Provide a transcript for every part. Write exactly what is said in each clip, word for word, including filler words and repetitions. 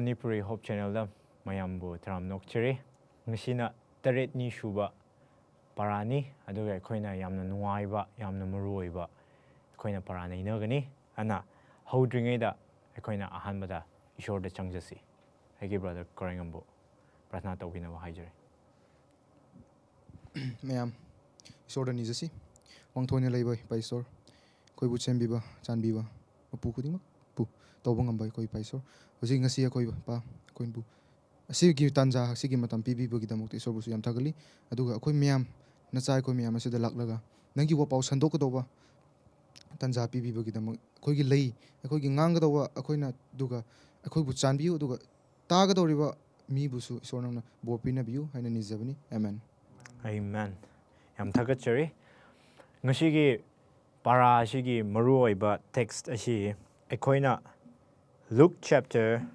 Manipuri Hope Channelꯗ ꯃꯌꯥꯝꯕꯨ ꯇꯔꯥꯝꯅ ꯑꯣꯛꯆꯔꯤ꯫ ꯉꯁꯤꯅ ꯇꯔꯦꯠꯅꯤ ꯁꯨꯕ ꯄꯔꯥꯅꯤ, ꯑꯗꯨꯒ ꯑꯩꯈꯣꯏꯅ ꯌꯥꯝꯅ ꯅꯨꯡꯉꯥꯏꯕ, ꯌꯥꯝꯅ ꯃꯔꯨ ꯑꯣꯏꯕ ꯑꯩꯈꯣꯏꯅ ꯄꯔꯥ ꯅꯩꯅꯒꯅꯤ꯫ ꯑꯗꯨꯅ ꯍꯧꯗ꯭ꯔꯤꯉꯩꯗ ꯑꯩꯈꯣꯏꯅ ꯑꯍꯥꯟꯕꯗ ꯏꯁꯣꯔꯗ ꯆꯪꯖꯁꯤ꯫ ꯑꯩꯒꯤ ꯕ꯭ꯔꯗꯔ ꯀꯣꯔꯦꯡꯉꯝꯕꯨ ꯄ꯭ꯔꯊꯅꯥ ꯇꯧꯕꯤꯅꯕ ꯍꯥꯏꯖꯔꯤ꯫ ꯃꯌꯥꯝ ꯏꯁꯣꯔꯗ ꯅꯤꯖꯁꯤ꯫ ꯋꯥꯡꯊꯣꯏꯅ ꯂꯩꯕ ꯏꯄꯥ ꯏꯁꯣꯔ, ꯑꯩꯈꯣꯏꯕꯨ ꯁꯦꯝꯕꯤꯕ, ꯆꯥꯟꯕꯤꯕ, ꯃꯄꯨ ꯈꯨꯗꯤꯡꯃꯛꯄꯨ ꯇꯧꯕ ꯉꯝꯕ ꯑꯩꯈꯣꯏ ꯏꯄꯥ ꯏꯁꯣꯔ, ꯍꯧꯖꯤꯛ ꯉꯁꯤ ꯑꯩꯈꯣꯏ ꯏꯄꯥ ꯑꯩꯈꯣꯏꯕꯨ ꯑꯁꯤꯒꯤ ꯇꯥꯟꯖꯥ, ꯑꯁꯤꯒꯤ ꯃꯇꯝ ꯄꯤꯕꯤꯕꯒꯤꯗꯃꯛꯇ ꯏꯁꯣꯔꯕꯨꯁꯨ ꯌꯥꯝ ꯊꯥꯒꯠꯂꯤ꯫ ꯑꯗꯨꯒ ꯑꯩꯈꯣꯏ ꯃꯌꯥꯝ, ꯅꯆꯥ ꯑꯩꯈꯣꯏ ꯃꯌꯥꯝ ꯑꯁꯤꯗ ꯂꯥꯛꯂꯒ ꯅꯪꯒꯤ ꯋꯥꯄꯥꯎ ꯁꯟꯗꯣꯛꯀꯗꯧꯕ ꯇꯥꯟꯖꯥ ꯄꯤꯕꯤꯕꯒꯤꯗꯃꯛ ꯑꯩꯈꯣꯏꯒꯤ ꯂꯩ, ꯑꯩꯈꯣꯏꯒꯤ ꯉꯥꯡꯒꯗꯧꯕ ꯑꯩꯈꯣꯏꯅ, ꯑꯗꯨꯒ ꯑꯩꯈꯣꯏꯕꯨ ꯆꯥꯟꯕꯤꯌꯨ, ꯑꯗꯨꯒ ꯇꯥꯒꯗꯧꯔꯤꯕ ꯃꯤꯕꯨꯁꯨ ꯏꯁꯣꯔ ꯅꯪꯅ ꯕꯣꯔ ꯄꯤꯅꯕꯤꯌꯨ ꯍꯥꯏꯅ ꯅꯤꯖꯕꯅꯤ꯫ ꯑꯦꯃꯦꯟ꯫ ꯑꯩꯃꯦꯟ꯫ ꯌꯥꯝ ꯊꯥꯒꯠꯆꯔꯤ꯫ ꯉꯁꯤꯒꯤ ꯄꯔꯥ ꯑꯁꯤꯒꯤ ꯃꯔꯨꯑꯣꯏꯕ ꯇꯦꯛꯁ ꯑꯁꯤ ꯑꯩꯈꯣꯏꯅ Luke chapter,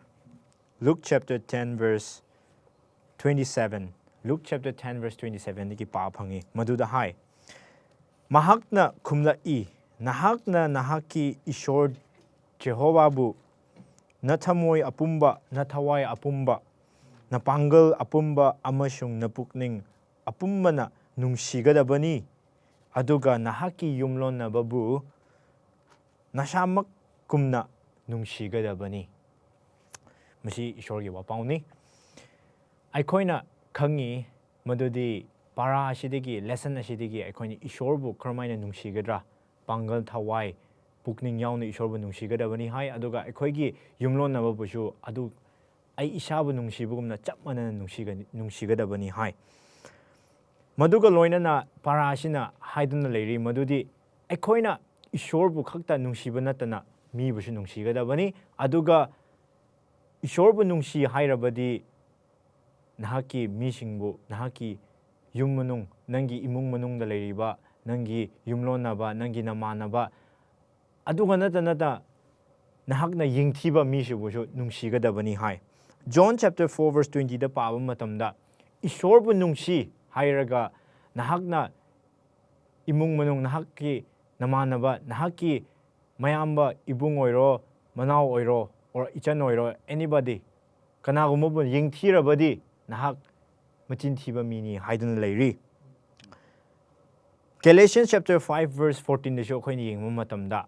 Luke chapter ten verse twenty seven, Luke chapter ten verse twenty seven ꯗꯒꯤ ꯄꯥꯕ ꯐꯪꯉꯤ꯫ ꯃꯗꯨꯗ ꯍꯥꯏ, ꯃꯍꯥꯛꯅ ꯈꯨꯝꯂꯛꯏ, "ꯅꯍꯥꯛꯅ ꯅꯍꯥꯛꯀꯤ ꯏꯁꯣꯔ ꯖꯦꯍꯣꯋꯥꯕꯨ ꯅꯊꯝꯃꯣꯏ ꯑꯄꯨꯝꯕ, ꯅꯊꯋꯥꯏ ꯑꯄꯨꯝꯕ, ꯅꯄꯥꯡꯒꯜ ꯑꯄꯨꯝꯕ ꯑꯃꯁꯨꯡ ꯅꯄꯨꯛꯅꯤꯡ ꯑꯄꯨꯝꯕꯅ ꯅꯨꯡꯁꯤꯒꯗꯕꯅꯤ, ꯑꯗꯨꯒ ꯅꯍꯥꯛꯀꯤ ꯌꯨꯝꯂꯣꯟꯅꯕꯕꯨ ꯅꯁꯥꯃꯛꯀꯨꯝꯅ ꯅꯨꯡꯁꯤꯒꯗꯕꯅꯤ"꯫ ꯃꯁꯤ ꯏꯁꯣꯔꯒꯤ ꯋꯥꯄꯥꯎꯅꯤ꯫ ꯑꯩꯈꯣꯏꯅ ꯈꯪꯉꯤ ꯃꯗꯨꯗꯤ ꯄꯔꯥ ꯑꯁꯤꯗꯒꯤ, ꯂꯦꯁꯟ ꯑꯁꯤꯗꯒꯤ ꯑꯩꯈꯣꯏꯅ ꯏꯁꯣꯔꯕꯨ ꯀꯔꯝꯍꯥꯏꯅ ꯅꯨꯡꯁꯤꯒꯗ꯭ꯔꯥ, ꯄꯥꯡꯒꯜ, ꯊꯋꯥꯏ, ꯄꯨꯛꯅꯤꯡ ꯌꯥꯎꯅ ꯏꯁꯣꯔꯕꯨ ꯅꯨꯡꯁꯤꯒꯗꯕꯅꯤ ꯍꯥꯏ꯫ ꯑꯗꯨꯒ ꯑꯩꯈꯣꯏꯒꯤ ꯌꯨꯝꯂꯣꯟꯅꯕꯕꯨꯁꯨ ꯑꯗꯨ ꯑꯩ ꯏꯁꯥꯕꯨ ꯅꯨꯡꯁꯤꯕꯒꯨꯝꯅ ꯆꯞ ꯃꯥꯟꯅꯅ ꯅꯨꯡꯁꯤꯒꯅꯤ-, ꯅꯨꯡꯁꯤꯒꯗꯕꯅꯤ ꯍꯥꯏ꯫ ꯃꯗꯨꯒ ꯂꯣꯏꯅꯅ ꯄꯔꯥ ꯑꯁꯤꯅ ꯍꯥꯏꯗꯨꯅ ꯂꯩꯔꯤ ꯃꯗꯨꯗꯤ ꯑꯩꯈꯣꯏꯅ ꯏꯁꯣꯔꯕꯨ ꯈꯛꯇ ꯅꯨꯡꯁꯤꯕ ꯅꯠꯇꯅ ꯃꯤꯕꯨꯁꯨ ꯅꯨꯡꯁꯤꯒꯗꯕꯅꯤ꯫ ꯑꯗꯨꯒ ꯏꯁꯣꯔꯕꯨ ꯅꯨꯡꯁꯤ ꯍꯥꯏꯔꯕꯗꯤ ꯅꯍꯥꯛꯀꯤ ꯃꯤꯁꯤꯡꯕꯨ, ꯅꯍꯥꯛꯀꯤ ꯌꯨꯝ ꯃꯅꯨꯡ, ꯅꯪꯒꯤ ꯏꯃꯨꯡ ꯃꯅꯨꯡꯗ ꯂꯩꯔꯤꯕ ꯅꯪꯒꯤ ꯌꯨꯝꯂꯣꯟꯅꯕ, ꯅꯪꯒꯤ ꯅꯃꯥꯟꯅꯕ, ꯑꯗꯨꯒ ꯅꯠꯇ ꯅꯠꯇ ꯅꯍꯥꯛꯅ ꯌꯦꯡꯊꯤꯕ ꯃꯤꯁꯤꯕꯨꯁꯨ ꯅꯨꯡꯁꯤꯒꯗꯕꯅꯤ ꯍꯥꯏ꯫ John chapter four verse twenty ꯗ ꯄꯥꯕ ꯃꯇꯝꯗ, ꯏꯁꯣꯔꯕꯨ ꯅꯨꯡꯁꯤ ꯍꯥꯏꯔꯒ ꯅꯍꯥꯛꯅ ꯏꯃꯨꯡ ꯃꯅꯨꯡ, ꯅꯍꯥꯛꯀꯤ ꯅꯃꯥꯟꯅꯕ, ꯅꯍꯥꯛꯀꯤ ꯃꯌꯥꯝꯕ, ꯏꯕꯨꯡ ꯑꯣꯏꯔꯣ, ꯃꯅꯥꯎ ꯑꯣꯏꯔꯣ, or ꯏꯆꯟ ꯑꯣꯏꯔꯣ, anybody, ꯀꯅꯥꯒꯨꯝꯕꯕꯨ ꯌꯦꯡꯊꯤꯔꯕꯗꯤ ꯅꯍꯥꯛ ꯃꯆꯤꯟ ꯊꯤꯕ ꯃꯤꯅꯤ ꯍꯥꯏꯗꯨꯅ ꯂꯩꯔꯤ꯫ Galatians chapter five verse fourteen ꯗꯁꯨ ꯑꯩꯈꯣꯏꯅ ꯌꯦꯡꯕ ꯃꯇꯝꯗ,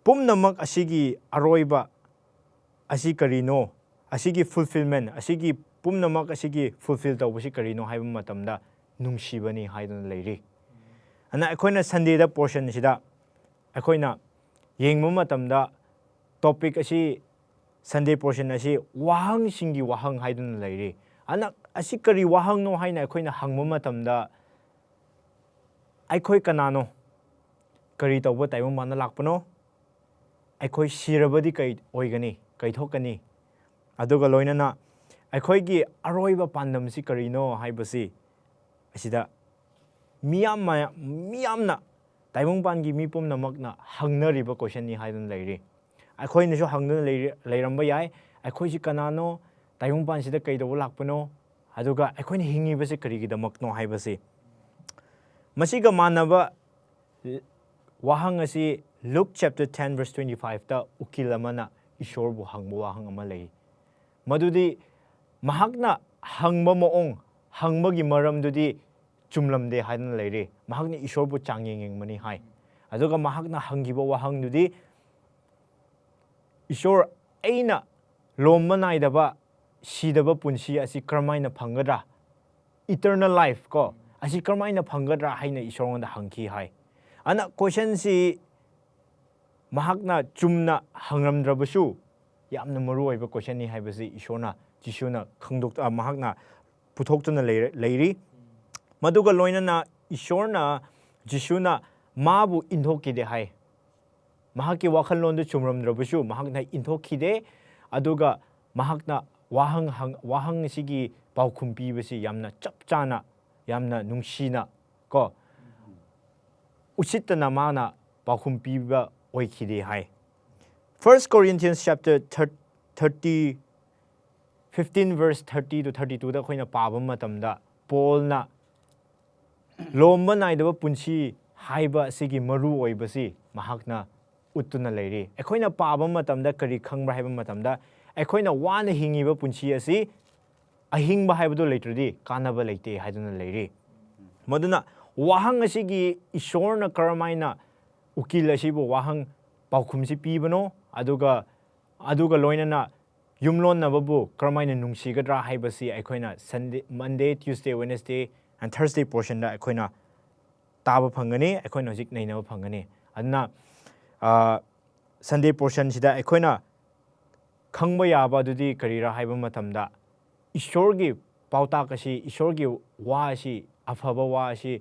ꯄꯨꯝꯅꯃꯛ ꯑꯁꯤꯒꯤ ꯑꯔꯣꯏꯕ ꯑꯁꯤ ꯀꯔꯤꯅꯣ? ꯑꯁꯤꯒꯤ fulfillment, ꯑꯁꯤꯒꯤ ꯄꯨꯝꯅꯃꯛ ꯑꯁꯤꯒꯤ fulfill ꯇꯧꯕꯁꯤ ꯀꯔꯤꯅꯣ ꯍꯥꯏꯕ ꯃꯇꯝꯗ, ꯅꯨꯡꯁꯤꯕꯅꯤ ꯍꯥꯏꯗꯨꯅ ꯂꯩꯔꯤ꯫ ꯑꯗꯨꯅ ꯑꯩꯈꯣꯏꯅ Sunday ꯗ portion ꯁꯤꯗ ꯑꯩꯈꯣꯏꯅ ꯌꯦꯡꯕ ꯃꯇꯝꯗ, topic ꯑꯁꯤ, Sunday portion ꯑꯁꯤ ꯋꯥꯍꯪꯁꯤꯡꯒꯤ ꯋꯥꯍꯪ ꯍꯥꯏꯗꯨꯅ ꯂꯩꯔꯤ꯫ ꯑꯗꯨꯅ ꯑꯁꯤ ꯀꯔꯤ ꯋꯥꯍꯪꯅꯣ ꯍꯥꯏꯅ ꯑꯩꯈꯣꯏꯅ ꯍꯪꯕ ꯃꯇꯝꯗ, ꯑꯩꯈꯣꯏ ꯀꯅꯥꯅꯣ? ꯀꯔꯤ ꯇꯧꯕ ꯇꯥꯏꯕꯪꯄꯥꯟꯗ ꯂꯥꯛꯄꯅꯣ? ꯑꯩꯈꯣꯏ ꯁꯤꯔꯕꯗꯤ ꯀꯩ ꯑꯣꯏꯒꯅꯤ? ꯀꯩ ꯊꯣꯛꯀꯅꯤ? ꯑꯗꯨꯒ ꯂꯣꯏꯅꯅ ꯑꯩꯈꯣꯏꯒꯤ ꯑꯔꯣꯏꯕ ꯄꯥꯟꯗꯝꯁꯤ ꯀꯔꯤꯅꯣ ꯍꯥꯏꯕꯁꯤ ꯑꯁꯤꯗ ꯃꯤꯌꯥꯝ ꯃꯌꯥꯝ, ꯃꯤꯌꯥꯝꯅ, ꯇꯥꯏꯕꯪꯄꯥꯟꯒꯤ ꯃꯤ ꯄꯨꯝꯅꯃꯛꯅ ꯍꯪꯅꯔꯤꯕ question ꯅꯤ ꯍꯥꯏꯗꯨꯅ ꯂꯩꯔꯤ꯫ ꯑꯩꯈꯣꯏꯅꯁꯨ ꯍꯪꯗꯨꯅ ꯂꯩꯔꯤ-, ꯂꯩꯔꯝꯕ ꯌꯥꯏ, "ꯑꯩꯈꯣꯏꯁꯤ ꯀꯅꯥꯅꯣ? ꯇꯥꯏꯕꯪꯄꯥꯟꯁꯤꯗ ꯀꯩꯗꯧꯕ ꯂꯥꯛꯄꯅꯣ? ꯑꯗꯨꯒ ꯑꯩꯈꯣꯏꯅ ꯍꯤꯡꯉꯤꯕꯁꯤ ꯀꯔꯤꯒꯤꯗꯃꯛꯅꯣ?" ꯍꯥꯏꯕꯁꯤ꯫ ꯃꯁꯤꯒ ꯃꯥꯟꯅꯕ ꯋꯥꯍꯪ ꯑꯁꯤ Luke chapter ten verse twenty five ꯇ ꯎꯀꯤꯜ ꯑꯃꯅ ꯏꯁꯣꯔꯕꯨ ꯍꯪꯕ ꯋꯥꯍꯪ ꯑꯃ ꯂꯩ꯫ ꯃꯗꯨꯗꯤ ꯃꯍꯥꯛꯅ ꯍꯪꯕ ꯃꯑꯣꯡ, ꯍꯪꯕꯒꯤ ꯃꯔꯝꯗꯨꯗꯤ ꯆꯨꯝꯂꯝꯗꯦ ꯍꯥꯏꯗꯨꯅ ꯂꯩꯔꯤ꯫ ꯃꯍꯥꯛꯅ ꯏꯁꯣꯔꯕꯨ ꯆꯥꯡꯌꯦꯡ ꯌꯦꯡꯕꯅꯤ ꯍꯥꯏ꯫ ꯑꯗꯨꯒ ꯃꯍꯥꯛꯅ ꯍꯪꯈꯤꯕ ꯋꯥꯍꯪꯗꯨꯗꯤ, "ꯏꯁꯣꯔ, ꯑꯩꯅ ꯂꯣꯝꯕ ꯅꯥꯏꯗꯕ ꯁꯤꯗꯕ ꯄꯨꯟꯁꯤ ꯑꯁꯤ ꯀꯔꯝꯍꯥꯏꯅ ꯐꯪꯒꯗ꯭ꯔꯥ? Eternal life ꯀꯣ, ꯑꯁꯤ ꯀꯔꯝꯍꯥꯏꯅ ꯐꯪꯒꯗ꯭ꯔꯥ?" ꯍꯥꯏꯅ ꯏꯁꯣꯔꯉꯣꯟꯗ ꯍꯪꯈꯤ ꯍꯥꯏ꯫ ꯑꯗꯨꯅ question ꯁꯤ ꯃꯍꯥꯛꯅ ꯆꯨꯝꯅ ꯍꯪꯂꯝꯗ꯭ꯔꯕꯁꯨ, ꯌꯥꯝꯅ ꯃꯔꯨ ꯑꯣꯏꯕ question ꯅꯤ ꯍꯥꯏꯕꯁꯤ ꯏꯁꯣꯔꯅ, ꯖꯤꯁꯨꯅ ꯈꯪꯗꯣꯛ-, ꯑ, ꯃꯍꯥꯛꯅ ꯄꯨꯊꯣꯛꯇꯨꯅ ꯂꯩꯔ-, ꯂꯩꯔꯤ꯫ ꯃꯗꯨꯒ ꯂꯣꯏꯅꯅ ꯏꯁꯣꯔꯅ, ꯖꯤꯁꯨꯅ ꯃꯥꯕꯨ ꯏꯟꯊꯣꯛꯈꯤꯗꯦ ꯍꯥꯏ꯫ ꯃꯍꯥꯛꯀꯤ ꯋꯥꯈꯜꯂꯣꯟꯗꯨ ꯆꯨꯝꯔꯝꯗ꯭ꯔꯕꯁꯨ ꯃꯍꯥꯛꯅ ꯏꯟꯊꯣꯛꯈꯤꯗꯦ꯫ ꯑꯗꯨꯒ ꯃꯍꯥꯛꯅ ꯋꯥꯍꯪ ꯍꯪ-, ꯋꯥꯍꯪ ꯑꯁꯤꯒꯤ ꯄꯥꯎꯈꯨꯝ ꯄꯤꯕꯁꯤ ꯌꯥꯝꯅ ꯆꯞ ꯆꯥꯅ, ꯌꯥꯝꯅ ꯅꯨꯡꯁꯤꯅ ꯀꯣ, ꯎꯁꯤꯠꯇꯅ ꯃꯥꯅ ꯄꯥꯎꯈꯨꯝ ꯄꯤꯕ ꯑꯣꯏꯈꯤꯗꯦ ꯍꯥꯏ꯫ First Corinthians chapter thirty, fifteen verse thirty to thirty two ꯗ ꯑꯩꯈꯣꯏꯅ ꯄꯥꯕ ꯃꯇꯝꯗ, ꯄꯣꯜꯅ ꯂꯣꯝꯕ ꯅꯥꯏꯗꯕ ꯄꯨꯟꯁꯤ ꯍꯥꯏꯕ ꯑꯁꯤꯒꯤ ꯃꯔꯨ ꯑꯣꯏꯕꯁꯤ ꯃꯍꯥꯛꯅ ꯎꯠꯇꯨꯅ ꯂꯩꯔꯤ꯫ ꯑꯩꯈꯣꯏꯅ ꯄꯥꯕ ꯃꯇꯝꯗ ꯀꯔꯤ ꯈꯪꯕ꯭ꯔꯥ ꯍꯥꯏꯕ ꯃꯇꯝꯗ, ꯑꯩꯈꯣꯏꯅ ꯋꯥꯅ ꯍꯤꯡꯉꯤꯕ ꯄꯨꯟꯁꯤ ꯑꯁꯤ ꯑꯍꯤꯡꯕ ꯍꯥꯏꯕꯗꯨ ꯂꯩꯇ꯭ꯔꯗꯤ ꯀꯥꯟꯅꯕ ꯂꯩꯇꯦ ꯍꯥꯏꯗꯨꯅ ꯂꯩꯔꯤ꯫ ꯃꯗꯨꯅ ꯋꯥꯍꯪ ꯑꯁꯤꯒꯤ ꯏꯁꯣꯔꯅ ꯀꯔꯝꯍꯥꯏꯅ ꯎꯀꯤꯜ ꯑꯁꯤꯕꯨ ꯋꯥꯍꯪ ꯄꯥꯎꯈꯨꯝꯁꯤ ꯄꯤꯕꯅꯣ, ꯑꯗꯨꯒ, ꯑꯗꯨꯒ ꯂꯣꯏꯅꯅ ꯌꯨꯝꯂꯣꯟꯅꯕꯕꯨ ꯀꯔꯝꯍꯥꯏꯅ ꯅꯨꯡꯁꯤꯒꯗ꯭ꯔꯥ ꯍꯥꯏꯕꯁꯤ ꯑꯩꯈꯣꯏꯅ Sunday, Monday, Tuesday, Wednesday and Thursday portionꯗ ꯑꯩꯈꯣꯏꯅ ꯇꯥꯕ ꯐꯪꯒꯅꯤ, ꯑꯩꯈꯣꯏꯅ ꯍꯧꯖꯤꯛ ꯅꯩꯅꯕ ꯐꯪꯒꯅꯤ꯫ ꯑꯗꯨꯅ, ꯑ, Sunday portionꯁꯤꯗ ꯑꯩꯈꯣꯏꯅ ꯈꯪꯕ ꯌꯥꯕ ꯑꯗꯨꯗꯤ ꯀꯔꯤꯔꯥ ꯍꯥꯏꯕ ꯃꯇꯝꯗ, ꯏꯁꯣꯔꯒꯤ ꯄꯥꯎꯇꯥꯛ ꯑꯁꯤ, ꯏꯁꯣꯔꯒꯤ ꯋꯥ ꯑꯁꯤ, ꯑꯐꯕ ꯋꯥ ꯑꯁꯤ,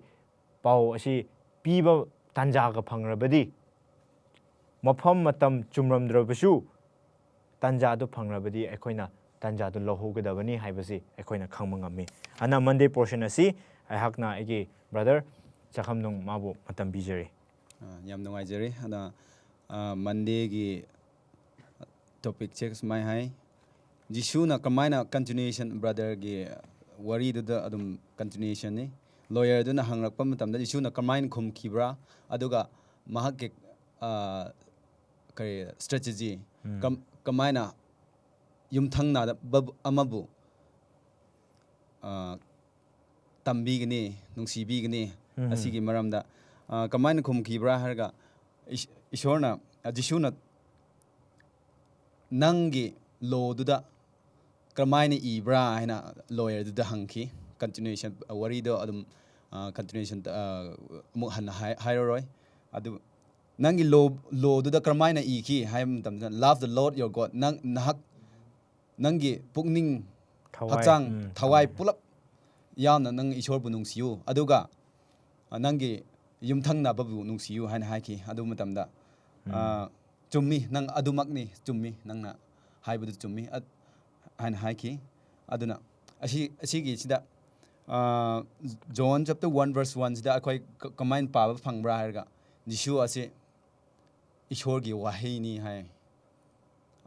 ꯄꯥꯎ ꯑꯁꯤ ꯄꯤꯕ ꯇꯥꯟꯖꯥꯒ ꯐꯪꯂꯕꯗꯤ, ꯃꯐꯝ ꯃꯇꯝ ꯆꯨꯝꯔꯝꯗ꯭ꯔꯕꯁꯨ, ꯇꯥꯟꯖꯥꯗꯨ ꯐꯪꯂꯕꯗꯤ ꯑꯩꯈꯣꯏꯅ ꯇꯥꯟꯖꯥꯗꯨ ꯂꯧꯍꯧꯒꯗꯕꯅꯤ ꯍꯥꯏꯕꯁꯤ ꯑꯩꯈꯣꯏꯅ ꯈꯪꯕ ꯉꯝꯃꯤ꯫ ꯑꯗꯨꯅ Monday portion ꯑꯁꯤ ꯑꯩꯍꯥꯛꯅ ꯑꯩꯒꯤ brother ꯆꯥꯈꯝꯅꯨꯡ ꯃꯥꯕꯨ ꯃꯇꯝ ꯄꯤꯖꯔꯤ꯫ ꯑ, ꯌꯥꯝ ꯅꯨꯡꯉꯥꯏꯖꯔꯦ꯫ ꯑꯗ, ꯑ, Mondayꯒꯤ topicꯁꯦ ꯁꯨꯃꯥꯏ ꯍꯥꯏ, ꯖꯤꯁꯨꯅ ꯀꯃꯥꯏꯅ continuation, brotherꯒꯤ ꯋꯥꯔꯤꯗꯨꯗ ꯑꯗꯨꯝ continuationꯅꯤ꯫ Lawyerꯗꯨꯅ ꯍꯪꯂꯛꯄ ꯃꯇꯝꯗ ꯖꯤꯁꯨꯅ ꯀꯃꯥꯏꯅ ꯈꯨꯝꯈꯤꯕ꯭ꯔꯥ, ꯑꯗꯨꯒ ꯃꯍꯥꯛꯀꯤ, ꯑ, ꯀꯔꯤ strategy, ꯀꯝ-, ꯀꯃꯥꯏꯅ ꯌꯨꯝꯊꯪꯅꯕ ꯑꯃꯕꯨ, ꯑ, ꯇꯝꯕꯤꯒꯅꯤ, ꯅꯨꯡꯁꯤꯕꯤꯒꯅꯤ꯫ ꯑꯁꯤꯒꯤ ꯃꯔꯝꯗ, ꯑ, ꯀꯃꯥꯏꯅ ꯈꯨꯝꯈꯤꯕ꯭ꯔꯥ ꯍꯥꯏꯔꯒ, ꯏꯁ-, ꯏꯁꯣꯔꯅ, ꯑ, ꯖꯤꯁꯨꯅ "ꯅꯪꯒꯤ lawꯗꯨꯗ ꯀꯔꯝꯍꯥꯏꯅ ꯏꯕ꯭ꯔꯥ?" ꯍꯥꯏꯅ lawyerꯗꯨꯗ ꯍꯪꯈꯤ꯫ Continuation, ꯑ, ꯋꯥꯔꯤꯗꯣ ꯑꯗꯨꯝ, ꯑ, continuation, ꯑ, ꯑꯃꯨꯛ ꯍꯟꯅ ꯍꯥꯏ-, ꯍꯥꯏꯔꯔꯣꯏ꯫ ꯑꯗꯨ ꯅꯪꯒꯤ law, lawꯗꯨꯗ ꯀꯔꯝꯍꯥꯏꯅ ꯏꯈꯤ ꯍꯥꯏꯕ ꯃꯇꯝꯗ, "Love the Lord your God", ꯅꯪ, ꯅꯍꯥꯛ, ꯅꯪꯒꯤ ꯄꯨꯛꯅꯤꯡ, ꯊꯋꯥꯏ, ꯍꯛꯆꯥꯡ, ꯎꯝ, ꯊꯋꯥꯏ ꯊꯋꯥꯏ꯫ ꯄꯨꯂꯞ ꯌꯥꯎꯅ ꯅꯪ ꯏꯁꯣꯔꯕꯨ ꯅꯨꯡꯁꯤꯌꯨ, ꯑꯗꯨꯒ, ꯑ, ꯅꯪꯒꯤ ꯌꯨꯝꯊꯪꯅꯕꯕꯨ ꯅꯨꯡꯁꯤꯌꯨ ꯍꯥꯏꯅ ꯍꯥꯏꯈꯤ꯫ ꯑꯗꯨ ꯃꯇꯝꯗ, ꯑ, "ꯆꯨꯝꯃꯤ, ꯅꯪ ꯑꯗꯨꯃꯛꯅꯤ, ꯆꯨꯝꯃꯤ, ꯅꯪꯅ ꯍꯥꯏꯕꯗꯨ ꯆꯨꯝꯃꯤ", ꯑ, ꯍꯥꯏꯅ ꯍꯥꯏꯈꯤ꯫ ꯑꯗꯨꯅ ꯑꯁꯤ, ꯑꯁꯤꯒꯤꯁꯤꯗ, ꯑ, John chapter one verse oneꯁꯤꯗ ꯑꯩꯈꯣꯏ ꯀ-, ꯀꯃꯥꯏꯅ ꯄꯥꯕ ꯐꯪꯕ꯭ꯔꯥ ꯍꯥꯏꯔꯒ, ꯖꯤꯁꯨ ꯑꯁꯤ ꯏꯁꯣꯔꯒꯤ ꯋꯥꯍꯩꯅꯤ ꯍꯥꯏ꯫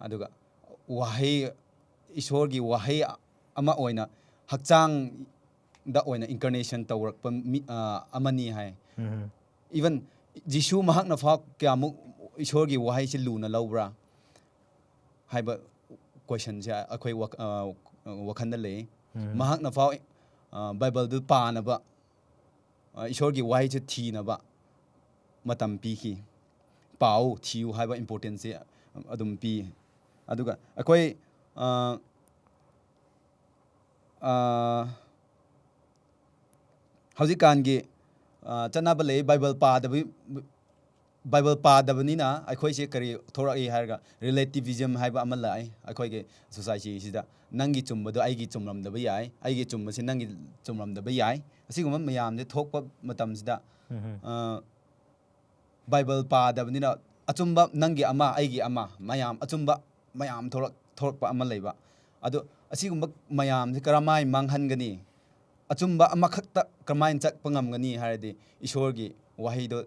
ꯑꯗꯨꯒ ꯋꯥꯍꯩ, ꯏꯁꯣꯔꯒꯤ ꯋꯥꯍꯩ ꯑꯃ ꯑꯣꯏꯅ ꯍꯛꯆꯥꯡꯗ ꯑꯣꯏꯅ incarnation ꯇꯧꯔꯛꯄ ꯃꯤ, ꯑ, ꯑꯃꯅꯤ ꯍꯥꯏ꯫ Even ꯖꯤꯁꯨ ꯃꯍꯥꯛꯅ ꯐꯥꯎ ꯀꯌꯥꯃꯨꯛ ꯏꯁꯣꯔꯒꯤ ꯋꯥꯍꯩꯁꯤ ꯂꯨꯅ ꯂꯧꯕ꯭ꯔꯥ ꯍꯥꯏꯕ ꯀꯣꯏꯁꯟꯁꯦ ꯑꯩꯈꯣꯏ ꯋꯥꯈꯜꯗ ꯂꯩ꯫ ꯃꯍꯥꯛꯅ ꯐꯥꯎ ꯕꯥꯏꯕꯜꯗꯨ ꯄꯥꯅꯕ, ꯏꯁꯣꯔꯒꯤ ꯋꯥꯍꯩꯁꯦ ꯊꯤꯅꯕ ꯃꯇꯝ ꯄꯤꯈꯤ꯫ ꯄꯥꯎ, ꯊꯤꯌꯨ ꯍꯥꯏꯕ ꯏꯝꯄꯣꯔꯇꯦꯟꯁꯁꯦ ꯑꯗꯨꯝ ꯄꯤ꯫ ꯑꯗꯨꯒ ꯑꯩꯈꯣꯏ ꯍꯧꯖꯤꯛꯀꯥꯟꯒꯤ ꯆꯠꯅꯕ ꯂꯩ, ꯕꯥꯏꯕꯜ ꯄꯥꯗꯕ, ꯕꯥꯏꯕꯜ ꯄꯥꯗꯕꯅꯤꯅ ꯑꯩꯈꯣꯏꯁꯦ ꯀꯔꯤ ꯊꯣꯛꯂꯛꯏ ꯍꯥꯏꯔꯒ, ꯔꯤꯂꯦꯇꯤꯚꯤꯖꯝ ꯍꯥꯏꯕ ꯑꯃ ꯂꯥꯛꯏ ꯑꯩꯈꯣꯏꯒꯤ ꯁꯣꯁꯥꯏꯇꯤꯁꯤꯗ꯫ ꯅꯪꯒꯤ ꯆꯨꯝꯕꯗꯣ ꯑꯩꯒꯤ ꯆꯨꯝꯂꯝꯗꯕ ꯌꯥꯏ, ꯑꯩꯒꯤ ꯆꯨꯝꯕꯁꯤ ꯅꯪꯒꯤ ꯆꯨꯝꯂꯝꯗꯕ ꯌꯥꯏ꯫ ꯑꯁꯤꯒꯨꯝꯕ ꯃꯌꯥꯝꯁꯦ ꯊꯣꯛꯄ ꯃꯇꯝꯁꯤꯗ, ꯕꯥꯏꯕꯜ ꯄꯥꯗꯕꯅꯤꯅ ꯑꯆꯨꯝꯕ ꯅꯪꯒꯤ ꯑꯃ, ꯑꯩꯒꯤ ꯑꯃ, ꯃꯌꯥꯝ ꯑꯆꯨꯝꯕ ꯃꯌꯥꯝ ꯊꯣꯛꯂꯛ-, ꯊꯣꯛꯂꯛꯄ ꯑꯃ ꯂꯩꯕ꯫ ꯑꯗꯣ ꯑꯁꯤꯒꯨꯝꯕ ꯃꯌꯥꯝꯁꯦ ꯀꯔꯝꯍꯥꯏꯅ ꯃꯥꯡꯍꯟꯒꯅꯤ? ꯑꯆꯨꯝꯕ ꯑꯃꯈꯛꯇ ꯀꯔꯝꯍꯥꯏꯅ ꯆꯠꯄ ꯉꯝꯒꯅꯤ ꯍꯥꯏꯔꯗꯤ, ꯏꯁꯣꯔꯒꯤ ꯋꯥꯍꯩꯗꯣ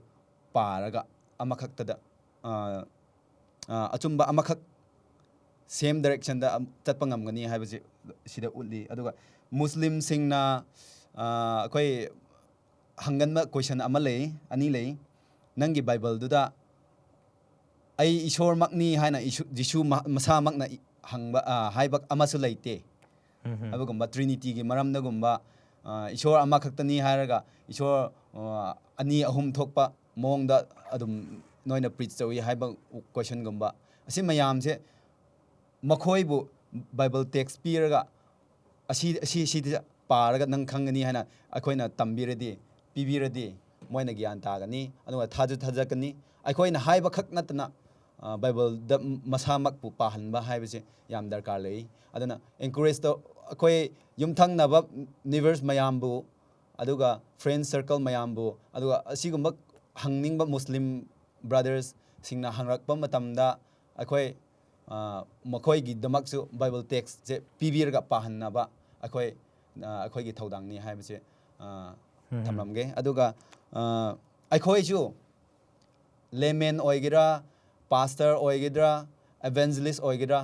ꯄꯥꯔꯒ ꯑꯃꯈꯛꯇꯗ, ꯑ, ꯑ, ꯑꯆꯨꯝꯕ ꯑꯃꯈꯛ, ꯁꯦꯝ ꯗꯥꯏꯔꯦꯛꯁꯟꯗ ꯑꯝ-, ꯆꯠꯄ ꯉꯝꯒꯅꯤ ꯍꯥꯏꯕꯁꯤ ꯁꯤꯗ ꯎꯠꯂꯤ꯫ ꯑꯗꯨꯒ ꯃꯨꯁꯂꯤꯝꯁꯤꯡꯅ, ꯑ, ꯑꯩꯈꯣꯏ ꯍꯪꯒꯟꯕ ꯀꯣꯏꯁꯟ ꯑꯃ ꯂꯩ, ꯑꯅꯤ ꯂꯩ꯫ ꯅꯪꯒꯤ ꯕꯥꯏꯕꯜꯗꯨꯗ "ꯑꯩ ꯏꯁꯣꯔꯃꯛꯅꯤ" ꯍꯥꯏꯅ ꯏꯁꯨ-, ꯖꯤꯁꯨ ꯃ-, ꯃꯁꯥꯃꯛꯅ ꯏ-, ꯍꯪꯕ, ꯑ, ꯍꯥꯏꯕ ꯑꯃꯁꯨ ꯂꯩꯇꯦ꯫ ꯑꯗꯨꯒꯨꯝꯕ ꯇ꯭ꯔꯤꯅꯤꯇꯤꯒꯤ ꯃꯔꯝꯗꯒꯨꯝꯕ, ꯑ, ꯏꯁꯣꯔ ꯑꯃꯈꯛꯇꯅꯤ ꯍꯥꯏꯔꯒ ꯏꯁꯣꯔ, ꯑ, ꯑꯅꯤ ꯑꯍꯨꯝ ꯊꯣꯛꯄ ꯃꯑꯣꯡꯗ ꯑꯗꯨꯝ ꯅꯣꯏꯅ ꯄ꯭ꯔꯤꯆ ꯇꯧꯏ ꯍꯥꯏꯕ ꯀꯣꯏꯁꯟꯒꯨꯝꯕ꯫ ꯑꯁꯤ ꯃꯌꯥꯝꯁꯦ ꯃꯈꯣꯏꯕꯨ ꯕꯥꯏꯕꯜ ꯇꯦꯛꯁ ꯄꯤꯔꯒ, "ꯑꯁꯤ, ꯑꯁꯤ, ꯁꯤꯗ ꯄꯥꯔꯒ ꯅꯪ ꯈꯪꯒꯅꯤ" ꯍꯥꯏꯅ ꯑꯩꯈꯣꯏꯅ ꯇꯝꯕꯤꯔꯗꯤ, ꯄꯤꯕꯤꯔꯗꯤ, ꯃꯣꯏꯅ ꯒ꯭ꯌꯥꯟ ꯇꯥꯒꯅꯤ, ꯑꯗꯨꯒ ꯊꯥꯖ-, ꯊꯥꯖꯀꯅꯤ꯫ ꯑꯩꯈꯣꯏꯅ ꯍꯥꯏꯕ ꯈꯛ ꯅꯠꯇꯅ, ꯑ, ꯕꯥꯏꯕꯜꯗ ꯃꯁꯥꯃꯛꯄꯨ ꯄꯥꯍꯟꯕ ꯍꯥꯏꯕꯁꯦ ꯌꯥꯝ ꯗꯔꯀꯥꯔ ꯂꯩ꯫ ꯑꯗꯨꯅ encourage ꯇꯧ-, ꯑꯩꯈꯣꯏ ꯌꯨꯝꯊꯪꯅꯕ neighbours ꯃꯌꯥꯝꯕꯨ, ꯑꯗꯨꯒ friend circle ꯃꯌꯥꯝꯕꯨ, ꯑꯗꯨꯒ ꯑꯁꯤꯒꯨꯝꯕ ꯍꯪꯅꯤꯡꯕ ꯃꯨꯁꯂꯤꯝ brothers ꯁꯤꯡꯅ ꯍꯪꯂꯛꯄ ꯃꯇꯝꯗ ꯑꯩꯈꯣꯏ, ꯑ, ꯃꯈꯣꯏꯒꯤꯗꯃꯛꯁꯨ ꯕꯥꯏꯕꯜ ꯇꯦꯛꯁꯁꯦ ꯄꯤꯕꯤꯔꯒ ꯄꯥꯍꯟꯅꯕ ꯑꯩꯈꯣꯏ, ꯑ, ꯑꯩꯈꯣꯏꯒꯤ ꯊꯧꯗꯥꯡꯅꯤ ꯍꯥꯏꯕꯁꯦ, ꯑ, ꯊꯝꯂꯝꯒꯦ꯫ ꯑꯗꯨꯒ, ꯑ, ꯑꯩꯈꯣꯏꯁꯨ layman ꯑꯣꯏꯒꯦꯔꯥ, pastor ꯑꯣꯏꯒꯗ꯭ꯔꯥ, evangelist ꯑꯣꯏꯒꯗ꯭ꯔꯥ,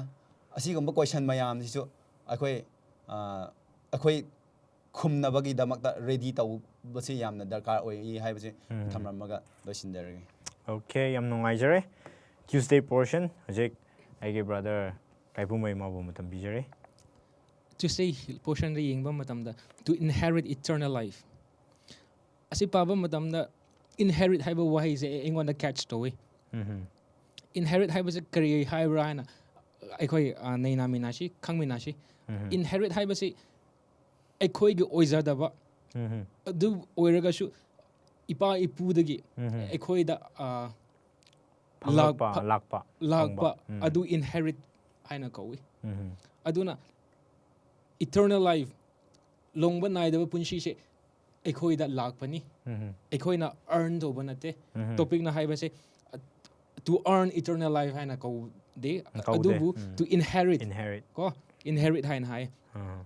ꯑꯁꯤꯒꯨꯝꯕ ꯀꯣꯏꯁꯟ ꯃꯌꯥꯝꯁꯤꯁꯨ ꯑꯩꯈꯣꯏ, ꯑ, ꯑꯩꯈꯣꯏ ꯈꯨꯝꯅꯕꯒꯤꯗꯃꯛꯇ ready ꯇꯧꯕꯁꯤ ꯌꯥꯝꯅ ꯗꯔꯀꯥꯔ ꯑꯣꯏ ꯍꯥꯏꯕꯁꯤ ꯊꯝꯂꯝꯃꯒ ꯂꯣꯏꯁꯤꯟꯖꯔꯒꯦ꯫ Okay, ꯌꯥꯝ ꯅꯨꯡꯉꯥꯏꯖꯔꯦ꯫ Tuesday portion ꯍꯧꯖꯤꯛ ꯑꯩꯒꯤ brother ꯀꯥꯏꯄꯨꯝꯕꯩ ꯃꯥꯕꯨ ꯃꯇꯝ ꯄꯤꯖꯔꯦ꯫ Tuesday portionꯗ ꯌꯦꯡꯕ ꯃꯇꯝꯗ, "To inherit eternal life." ꯑꯁꯤ ꯄꯥꯕ ꯃꯇꯝꯗ, inherit ꯍꯥꯏꯕ ꯋꯥꯍꯩꯁꯦ ꯑꯩꯉꯣꯟꯗ catch ꯇꯧꯋꯤ꯫ ꯎꯝ Inherit ꯍꯥꯏꯕꯁꯦ ꯀꯔꯤ ꯍꯥꯏꯕ꯭ꯔꯥ ꯍꯥꯏꯅ ꯑꯩꯈꯣꯏ, ꯑ, ꯅꯩꯅꯃꯤꯟꯅꯁꯤ, ꯈꯪꯃꯤꯟꯅꯁꯤ꯫ ꯎꯝ Inherit ꯍꯥꯏꯕꯁꯤ ꯑꯩꯈꯣꯏꯒꯤ ꯑꯣꯏꯖꯗꯕ, ꯎꯝ ꯑꯗꯨ ꯑꯣꯏꯔꯒꯁꯨ ꯏꯄꯥ ꯏꯄꯨꯗꯒꯤ ꯎꯝ ꯑꯩꯈꯣꯏꯗ, ꯑ, ꯐꯪꯂꯛꯄ ꯂꯥꯛꯄ- ꯂꯥꯛꯄ ꯂꯥꯛꯄ ꯐꯪꯕ꯫ ꯎꯝ꯫ ꯑꯗꯨ inherit ꯍꯥꯏꯅ ꯀꯧꯏ꯫ ꯎꯝ ꯑꯗꯨꯅ eternal life, ꯂꯣꯡꯕ ꯅꯥꯏꯗꯕ ꯄꯨꯟꯁꯤꯁꯦ ꯑꯩꯈꯣꯏꯗ ꯂꯥꯛꯄꯅꯤ꯫ ꯎꯝ ꯑꯩꯈꯣꯏꯅ earn ꯇꯧꯕ ꯅꯠꯇꯦ꯫ ꯎꯝ Topicꯅ ꯍꯥꯏꯕꯁꯦ, "To earn eternal life" ꯍꯥꯏꯅ ꯀꯧꯗꯦ, ꯀꯧꯗꯦ꯫ ꯑꯗꯨꯕꯨ ꯎꯝ꯫ To inherit, Inherit꯫ ꯀꯣ, inherit ꯍꯥꯏꯅ ꯍꯥꯏ꯫ ꯎꯝ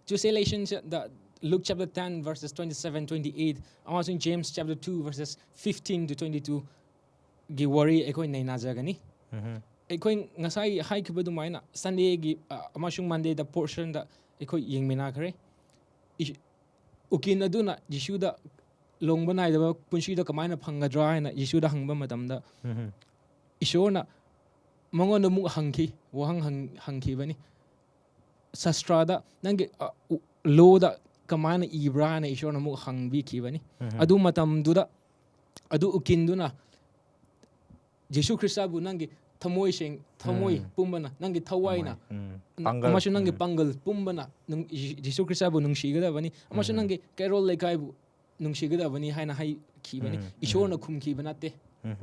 Tuesday lectionꯗ Luke chapter ten verses twenty seven, twenty eight ꯑꯃꯁꯨꯡ James chapter two verses fifteen to twenty two ꯒꯤ ꯋꯥꯔꯤ ꯑꯩꯈꯣꯏ ꯅꯩꯅꯖꯒꯅꯤ꯫ ꯎꯝ ꯑꯩꯈꯣꯏ ꯉꯁꯥꯏ ꯍꯥꯏꯈꯤꯕ ꯑꯗꯨꯃꯥꯏꯅ Sundayꯒꯤ, ꯑ, ꯑꯃꯁꯨꯡ Mondayꯗ portionꯗ ꯑꯩꯈꯣꯏ ꯌꯦꯡꯃꯤꯟꯅꯈ꯭ꯔꯦ꯫ ꯏ-, ꯎꯀꯤꯟ ꯑꯗꯨꯅ ꯖꯤꯁꯨꯗ ꯂꯣꯡꯕ ꯅꯥꯏꯗꯕ ꯄꯨꯟꯁꯤꯗ ꯀꯃꯥꯏꯅ ꯐꯪꯒꯗ꯭ꯔꯥ ꯍꯥꯏꯅ ꯖꯤꯁꯨꯗ ꯍꯪꯕ ꯃꯇꯝꯗ, ꯎꯝ ꯏꯁꯣꯔꯅ ꯃꯉꯣꯟꯗ ꯑꯃꯨꯛ ꯍꯪꯈꯤ, ꯋꯥꯍꯪ ꯍꯪ-, ꯍꯪꯈꯤꯕꯅꯤ꯫ "ꯁꯥꯁꯇ꯭ꯔꯥꯗ, ꯅꯪꯒꯤ, ꯑ, ꯎ-, lawꯗ ꯀꯃꯥꯏꯅ ꯏꯕ꯭ꯔꯥ?" ꯍꯥꯏꯅ ꯏꯁꯣꯔꯅ ꯑꯃꯨꯛ ꯍꯪꯕꯤꯈꯤꯕꯅꯤ꯫ ꯎꯝ ꯑꯗꯨ ꯃꯇꯝꯗꯨꯗ ꯑꯗꯨ ꯎꯀꯤꯟꯗꯨꯅ ꯖꯤꯁꯨ ꯈ꯭ꯔꯤꯁꯇꯕꯨ ꯅꯪꯒꯤ ꯊꯃꯣꯏ ꯁꯦꯡ-, ꯊꯃꯣꯏ ꯎꯝ꯫ ꯄꯨꯝꯕꯅ, ꯅꯪꯒꯤ ꯊꯋꯥꯏꯅ, ꯎꯝ꯫ ꯅ-, ꯄꯥꯡꯒꯜ꯫ ꯑꯃꯁꯨꯡ ꯅꯪꯒꯤ ꯎꯝ꯫ ꯄꯥꯡꯒꯜ ꯄꯨꯝꯕꯅ ꯅꯨꯡ-, ꯖꯤ-, ꯖꯤꯁꯨ ꯈ꯭ꯔꯤꯁꯇꯕꯨ ꯅꯨꯡꯁꯤꯒꯗꯕꯅꯤ, ꯑꯃꯁꯨꯡ ꯎꯝ꯫ ꯅꯪꯒꯤ ꯀꯩꯔꯣꯜ ꯂꯩꯀꯥꯏꯕꯨ ꯅꯨꯡꯁꯤꯒꯗꯕꯅꯤ ꯍꯥꯏꯅ ꯍꯥꯏꯈꯤꯕꯅꯤ꯫ ꯎꯝ꯫ ꯏꯁꯣꯔꯅ ꯎꯝ꯫ ꯈꯨꯝꯈꯤꯕ ꯅꯠꯇꯦ꯫ ꯎꯝ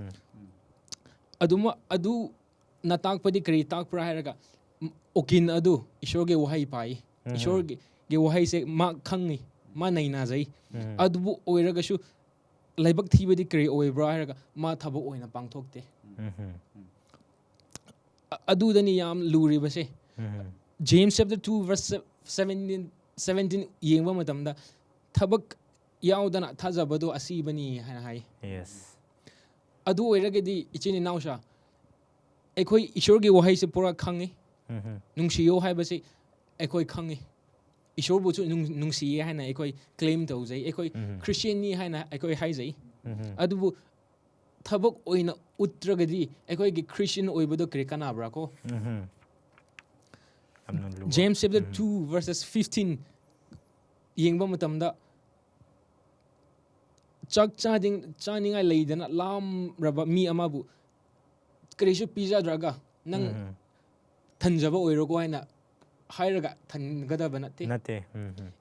ꯑꯗꯨꯃ-, ꯑꯗꯨꯅ ꯇꯥꯛꯄꯗꯤ ꯀꯔꯤ ꯇꯥꯛꯄ꯭ꯔꯥ ꯍꯥꯏꯔꯒ, ꯎꯝ, ꯎꯀꯤꯟ ꯑꯗꯨ ꯏꯁꯣꯔꯒꯤ ꯋꯥꯍꯩ ꯄꯥꯏ꯫ ꯎꯝ꯫ ꯏꯁꯣꯔꯒꯤ, ꯒꯤ ꯋꯥꯍꯩꯁꯦ ꯃꯥ ꯈꯪꯉꯤ, ꯃꯥ ꯅꯩꯅꯖꯩ꯫ ꯎꯝ꯫ ꯑꯗꯨꯕꯨ ꯑꯣꯏꯔꯒꯁꯨ ꯂꯥꯏꯕꯛ ꯊꯤꯕꯗꯤ ꯀꯔꯤ ꯑꯣꯏꯕ꯭ꯔꯥ ꯍꯥꯏꯔꯒ, ꯃꯥ ꯊꯕꯛ ꯑꯣꯏꯅ ꯄꯥꯡꯊꯣꯛꯇꯦ꯫ ꯎꯝ ꯑ-, ꯑꯗꯨꯗꯅꯤ ꯌꯥꯝ ꯂꯨꯔꯤꯕꯁꯦ꯫ ꯎꯝ꯫ James chapter two verse seventeen, seventeen ꯌꯦꯡꯕ ꯃꯇꯝꯗ, "ꯊꯕꯛ ꯌꯥꯎꯗꯅ ꯊꯥꯖꯕꯗꯣ ꯑꯁꯤꯕꯅꯤ" ꯍꯥꯏꯅ ꯍꯥꯏ꯫ Yes꯫ ꯑꯗꯨ ꯑꯣꯏꯔꯒꯗꯤ, ꯏꯆꯤꯟ ꯏꯅꯥꯎꯁꯥ, ꯑꯩꯈꯣꯏ ꯏꯁꯣꯔꯒꯤ ꯋꯥꯍꯩꯁꯦ ꯄꯨꯔꯥ ꯈꯪꯉꯤ꯫ ꯎꯝ ꯅꯨꯡꯁꯤꯌꯣ ꯍꯥꯏꯕꯁꯤ ꯑꯩꯈꯣꯏ ꯈꯪꯉꯤ꯫ ꯏꯁꯣꯔꯕꯨꯁꯨ ꯅꯨꯡ-, ꯅꯨꯡꯁꯤꯌꯦ ꯍꯥꯏꯅ ꯑꯩꯈꯣꯏ claim ꯇꯧꯖꯩ꯫ ꯑꯩꯈꯣꯏ ꯎꯝ꯫ Christianꯅꯤ ꯍꯥꯏꯅ ꯑꯩꯈꯣꯏ ꯍꯥꯏꯖꯩ꯫ ꯎꯝ ꯑꯗꯨꯕꯨ ꯊꯕꯛ ꯑꯣꯏꯅ ꯎꯠꯇ꯭ꯔꯒꯗꯤ ꯑꯩꯈꯣꯏꯒꯤ Christian ꯑꯣꯏꯕꯗꯣ ꯀꯔꯤ ꯀꯥꯟꯅꯕ꯭ꯔꯥ ꯀꯣ? ꯎꯝ James chapter two verses fifteen ꯌꯦꯡꯕ ꯃꯇꯝꯗ, ꯆꯥꯛ ꯆꯥꯗꯤꯡ- ꯆꯥꯅꯤꯡꯉꯥꯏ ꯂꯩꯗꯅ ꯂꯥꯝꯔꯕ ꯃꯤ ꯑꯃꯕꯨ ꯀꯔꯤꯁꯨ ꯄꯤꯖꯗ꯭ꯔꯒ, "ꯅꯪ ꯊꯟꯖꯕ ꯑꯣꯏꯔꯣꯀꯣ" ꯍꯥꯏꯅ ꯍꯥꯏꯔꯒ ꯊꯟꯒꯗꯕ ꯅꯠꯇꯦ꯫ ꯅꯠꯇꯦ꯫ ꯎꯝ, ꯎꯝ.